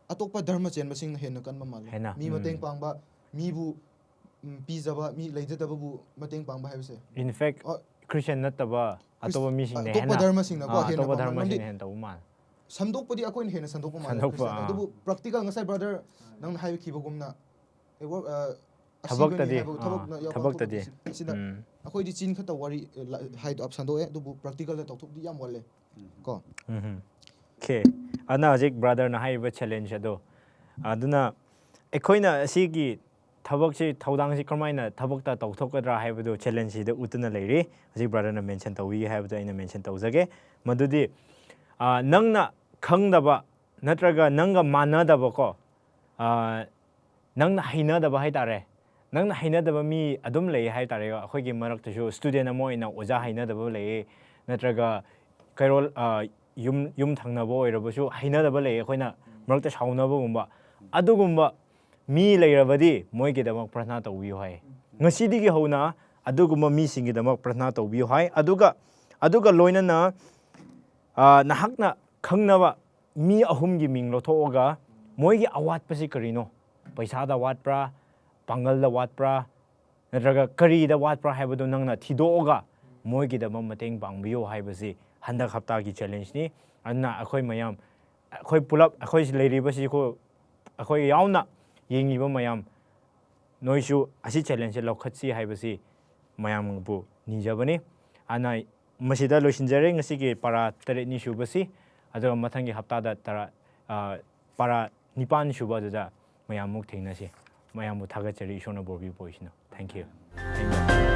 ꯑꯇꯣꯞꯄ ꯙꯔꯃ ꯆꯦꯟꯕꯁꯤꯡꯅ ꯍꯦꯟꯅ ꯀꯟꯕ ꯃꯥꯜꯂꯦ꯫ ꯍꯦꯟꯅ, ꯃꯤ ꯎꯝ. ꯃꯇꯦꯡ ꯄꯥꯡꯕ, ꯃꯤꯕꯨ ꯎꯝ, ꯄꯤꯖꯕ, ꯃꯤ ꯂꯩꯖꯗꯕꯕꯨ ꯃꯇꯦꯡ ꯄꯥꯡꯕ ꯍꯥꯏꯕꯁꯦ꯫ In fact, ꯑ, ꯈ꯭ꯔꯤꯁꯇꯤꯌꯥꯟ ꯅꯠꯇꯕ ꯑꯇꯣꯞꯄ ꯃꯤꯁꯤꯡꯅ ꯑꯇꯣꯞꯄ ꯍꯦꯟꯅ, ꯙꯔꯃꯁꯤꯡꯅꯀꯣ ꯑꯥ, ꯍꯦꯟꯅ ꯑꯇꯣꯞꯄ ꯄꯥꯡꯕ-, ꯙꯔꯃꯁꯤꯡꯅ ꯃꯔꯝꯗꯤ ꯍꯦꯟꯅ ꯇꯧꯕ ꯃꯥꯜꯂꯦ꯫ ꯁꯟꯗꯣꯛꯄꯗꯤ ꯑꯩꯈꯣꯏꯅ ꯍꯦꯟꯅ ꯁꯟꯗꯣꯛꯄ ꯃꯥꯜꯂꯦ ꯁꯟꯗꯣꯛꯄ, ꯈ꯭ꯔꯤꯁꯇꯤꯌꯥꯟ꯫ ꯑꯥ. ꯑꯗꯨꯕꯨ ꯄ꯭ꯔꯥꯛꯇꯤꯀꯦꯜ ꯉꯁꯥꯏ ꯕ꯭ꯔꯗꯔ ꯅꯪꯅ ꯍꯥꯏꯈꯤꯕꯒꯨꯝꯅ ꯑꯦ, ꯋꯥ-, ꯑ, ꯑꯁꯤꯕꯅꯤ ꯊꯕꯛꯇꯗꯤ, ꯍꯥꯏꯕ ꯊꯕꯛꯅ ꯑꯥ, ꯌꯥꯝ ꯊꯕꯛꯇꯗꯤ. ꯄꯥꯡꯊꯣꯛꯄꯁꯤ-, ꯁꯤꯗ ꯎꯝ. ꯑꯩꯈꯣꯏꯗꯤ ꯆꯤꯟ ꯈꯛꯇ ꯋꯥꯔꯤ, ꯑ, ꯂ-, ꯍꯥꯏꯗꯣ ꯑꯞ ꯁꯟꯗꯣꯛꯑꯦ, ꯑꯗꯨꯕꯨ ꯄ꯭ꯔꯥꯛꯇꯤꯀꯦꯜꯗ ꯇꯧꯊꯣꯛꯄꯗꯤ ꯌꯥꯝ ꯋꯥꯠꯂꯦ ꯀꯣ꯫ ꯎꯝ. Okay. ꯑꯗꯨꯅ ꯍꯧꯖꯤꯛ ꯕ꯭ꯔꯗꯔꯅ ꯍꯥꯏꯔꯤꯕ ꯆꯦꯂꯦꯟꯖ ꯑꯗꯣ, ꯑꯗꯨꯅ ꯑꯩꯈꯣꯏꯅ ꯑꯁꯤꯒꯤ ꯊꯕꯛꯁꯤ, ꯊꯧꯗꯥꯡꯁꯤ ꯀꯔꯝꯍꯥꯏꯅ ꯊꯕꯛꯇ ꯇꯧꯊꯣꯛꯀꯗ꯭ꯔꯥ ꯍꯥꯏꯕꯗꯨ ꯆꯦꯂꯦꯟꯖꯁꯤꯗ ꯎꯠꯇꯨꯅ ꯂꯩꯔꯤ꯫ ꯍꯧꯖꯤꯛ ꯕ꯭ꯔꯗꯔꯅ ꯃꯦꯟꯁꯟ ꯇꯧꯕꯤꯒꯦ ꯍꯥꯏꯕꯗꯣ ꯑꯩꯅ ꯃꯦꯟꯁꯟ ꯇꯧꯖꯒꯦ꯫ ꯃꯗꯨꯗꯤ, ꯑ, ꯅꯪꯅ ꯈꯪꯗꯕ ꯅꯠꯇ꯭ꯔꯒ ꯅꯪꯒ ꯃꯥꯟꯅꯗꯕꯀꯣ, ꯑ, ꯅꯪꯅ ꯍꯩꯅꯗꯕ ꯍꯥꯏꯇꯥꯔꯦ, ꯅꯪꯅ ꯍꯩꯅꯗꯕ ꯃꯤ ꯑꯗꯨꯝ ꯂꯩ ꯍꯥꯏꯇꯥꯔꯦ꯫ ꯑꯩꯈꯣꯏꯒꯤ ꯃꯔꯛꯇꯁꯨ ꯁ꯭ꯇꯨꯗꯦꯟ ꯑꯃ ꯑꯣꯏꯅ ꯑꯣꯖꯥ ꯍꯩꯅꯗꯕ ꯂꯩꯌꯦ, ꯅꯠꯇ꯭ꯔꯒ ꯀꯩꯔꯣꯜ, ꯑ, ꯌꯨꯝ, ꯌꯨꯝ ꯊꯪꯅꯕ ꯑꯣꯏꯔꯕꯁꯨ ꯍꯩꯅꯗꯕ ꯂꯩꯌꯦ, ꯑꯩꯈꯣꯏꯅ ꯃꯔꯛꯇ ꯁꯥꯎꯅꯕꯒꯨꯝꯕ꯫ ꯑꯗꯨꯒꯨꯝꯕ ꯃꯤ ꯂꯩꯔꯕꯗꯤ ꯃꯣꯏꯒꯤꯗꯃꯛ ꯄ꯭ꯔꯊꯅꯥ ꯇꯧꯕꯤꯌꯨ ꯍꯥꯏ꯫ ꯉꯁꯤꯗꯒꯤ ꯍꯧꯅ ꯑꯗꯨꯒꯨꯝꯕ ꯃꯤꯁꯤꯡꯒꯤꯗꯃꯛ ꯄ꯭ꯔꯊꯅꯥ ꯇꯧꯕꯤꯌꯨ ꯍꯥꯏ꯫ ꯑꯗꯨꯒ, ꯑꯗꯨꯒ ꯂꯣꯏꯅꯅ, ꯑ, ꯅꯍꯥꯛꯅ ꯈꯪꯅꯕ ꯃꯤ ꯑꯍꯨꯝꯒꯤ ꯃꯤꯡ ꯂꯧꯊꯣꯛꯑꯒ ꯃꯣꯏꯒꯤ ꯑꯋꯥꯠꯄꯁꯤ ꯀꯔꯤꯅꯣ? ꯄꯩꯁꯥꯗ ꯋꯥꯠꯄ꯭ꯔꯥ? ꯄꯥꯡꯒꯜꯗ ꯋꯥꯠꯄ꯭ꯔꯥ? ꯅꯠꯇ꯭ꯔꯒ ꯀꯔꯤꯗ ꯋꯥꯠꯄ꯭ꯔꯥ ꯍꯥꯏꯕꯗꯨ ꯅꯪꯅ ꯊꯤꯗꯣꯛꯑꯒ ꯃꯣꯏꯒꯤꯗꯃꯛ ꯃꯇꯦꯡ ꯄꯥꯡꯕꯤꯌꯨ ꯍꯥꯏꯕꯁꯤ ꯍꯟꯗꯛ ꯍꯞꯇꯥꯒꯤ ꯆꯦꯂꯦꯟꯖꯅꯤ꯫ ꯑꯗꯨꯅ ꯑꯩꯈꯣꯏ ꯃꯌꯥꯝ, ꯑꯩꯈꯣꯏ ꯄꯨꯂꯞ, ꯑꯩꯈꯣꯏ ꯂꯩꯔꯤꯕꯁꯤ, ꯑꯩꯈꯣꯏ, ꯑꯩꯈꯣꯏ ꯌꯥꯎꯅ ꯌꯦꯡꯉꯤꯕ ꯃꯌꯥꯝ, ꯅꯣꯏꯁꯨ ꯑꯁꯤ ꯆꯦꯂꯦꯟꯖꯁꯦ ꯂꯧꯈꯠꯁꯤ ꯍꯥꯏꯕꯁꯤ ꯃꯌꯥꯝꯕꯨ ꯅꯤꯖꯕꯅꯤ꯫ ꯑꯗꯨꯅ ꯃꯁꯤꯗ ꯂꯣꯏꯁꯤꯟꯖꯔꯦ ꯉꯁꯤꯒꯤ ꯄꯔꯥ ꯇꯔꯦꯠꯅꯤ ꯁꯨꯕꯁꯤ꯫ ꯑꯗꯨꯒ ꯃꯊꯪꯒꯤ ꯍꯞꯇꯥꯗ ꯇꯔꯥ, ꯑ, ꯄꯔꯥ ꯅꯤꯄꯥꯟ ꯁꯨꯕ ꯑꯗꯨꯗ ꯃꯌꯥꯝ ꯑꯃꯨꯛ ꯊꯦꯡꯅꯁꯤ꯫ ꯃꯌꯥꯝꯕꯨ ꯊꯥꯒꯠꯆꯔꯤ, ꯏꯁꯣꯔꯅ ꯕꯣꯔ ꯄꯤꯕ ꯑꯣꯏꯁꯅꯨ꯫ Thank you. Amen.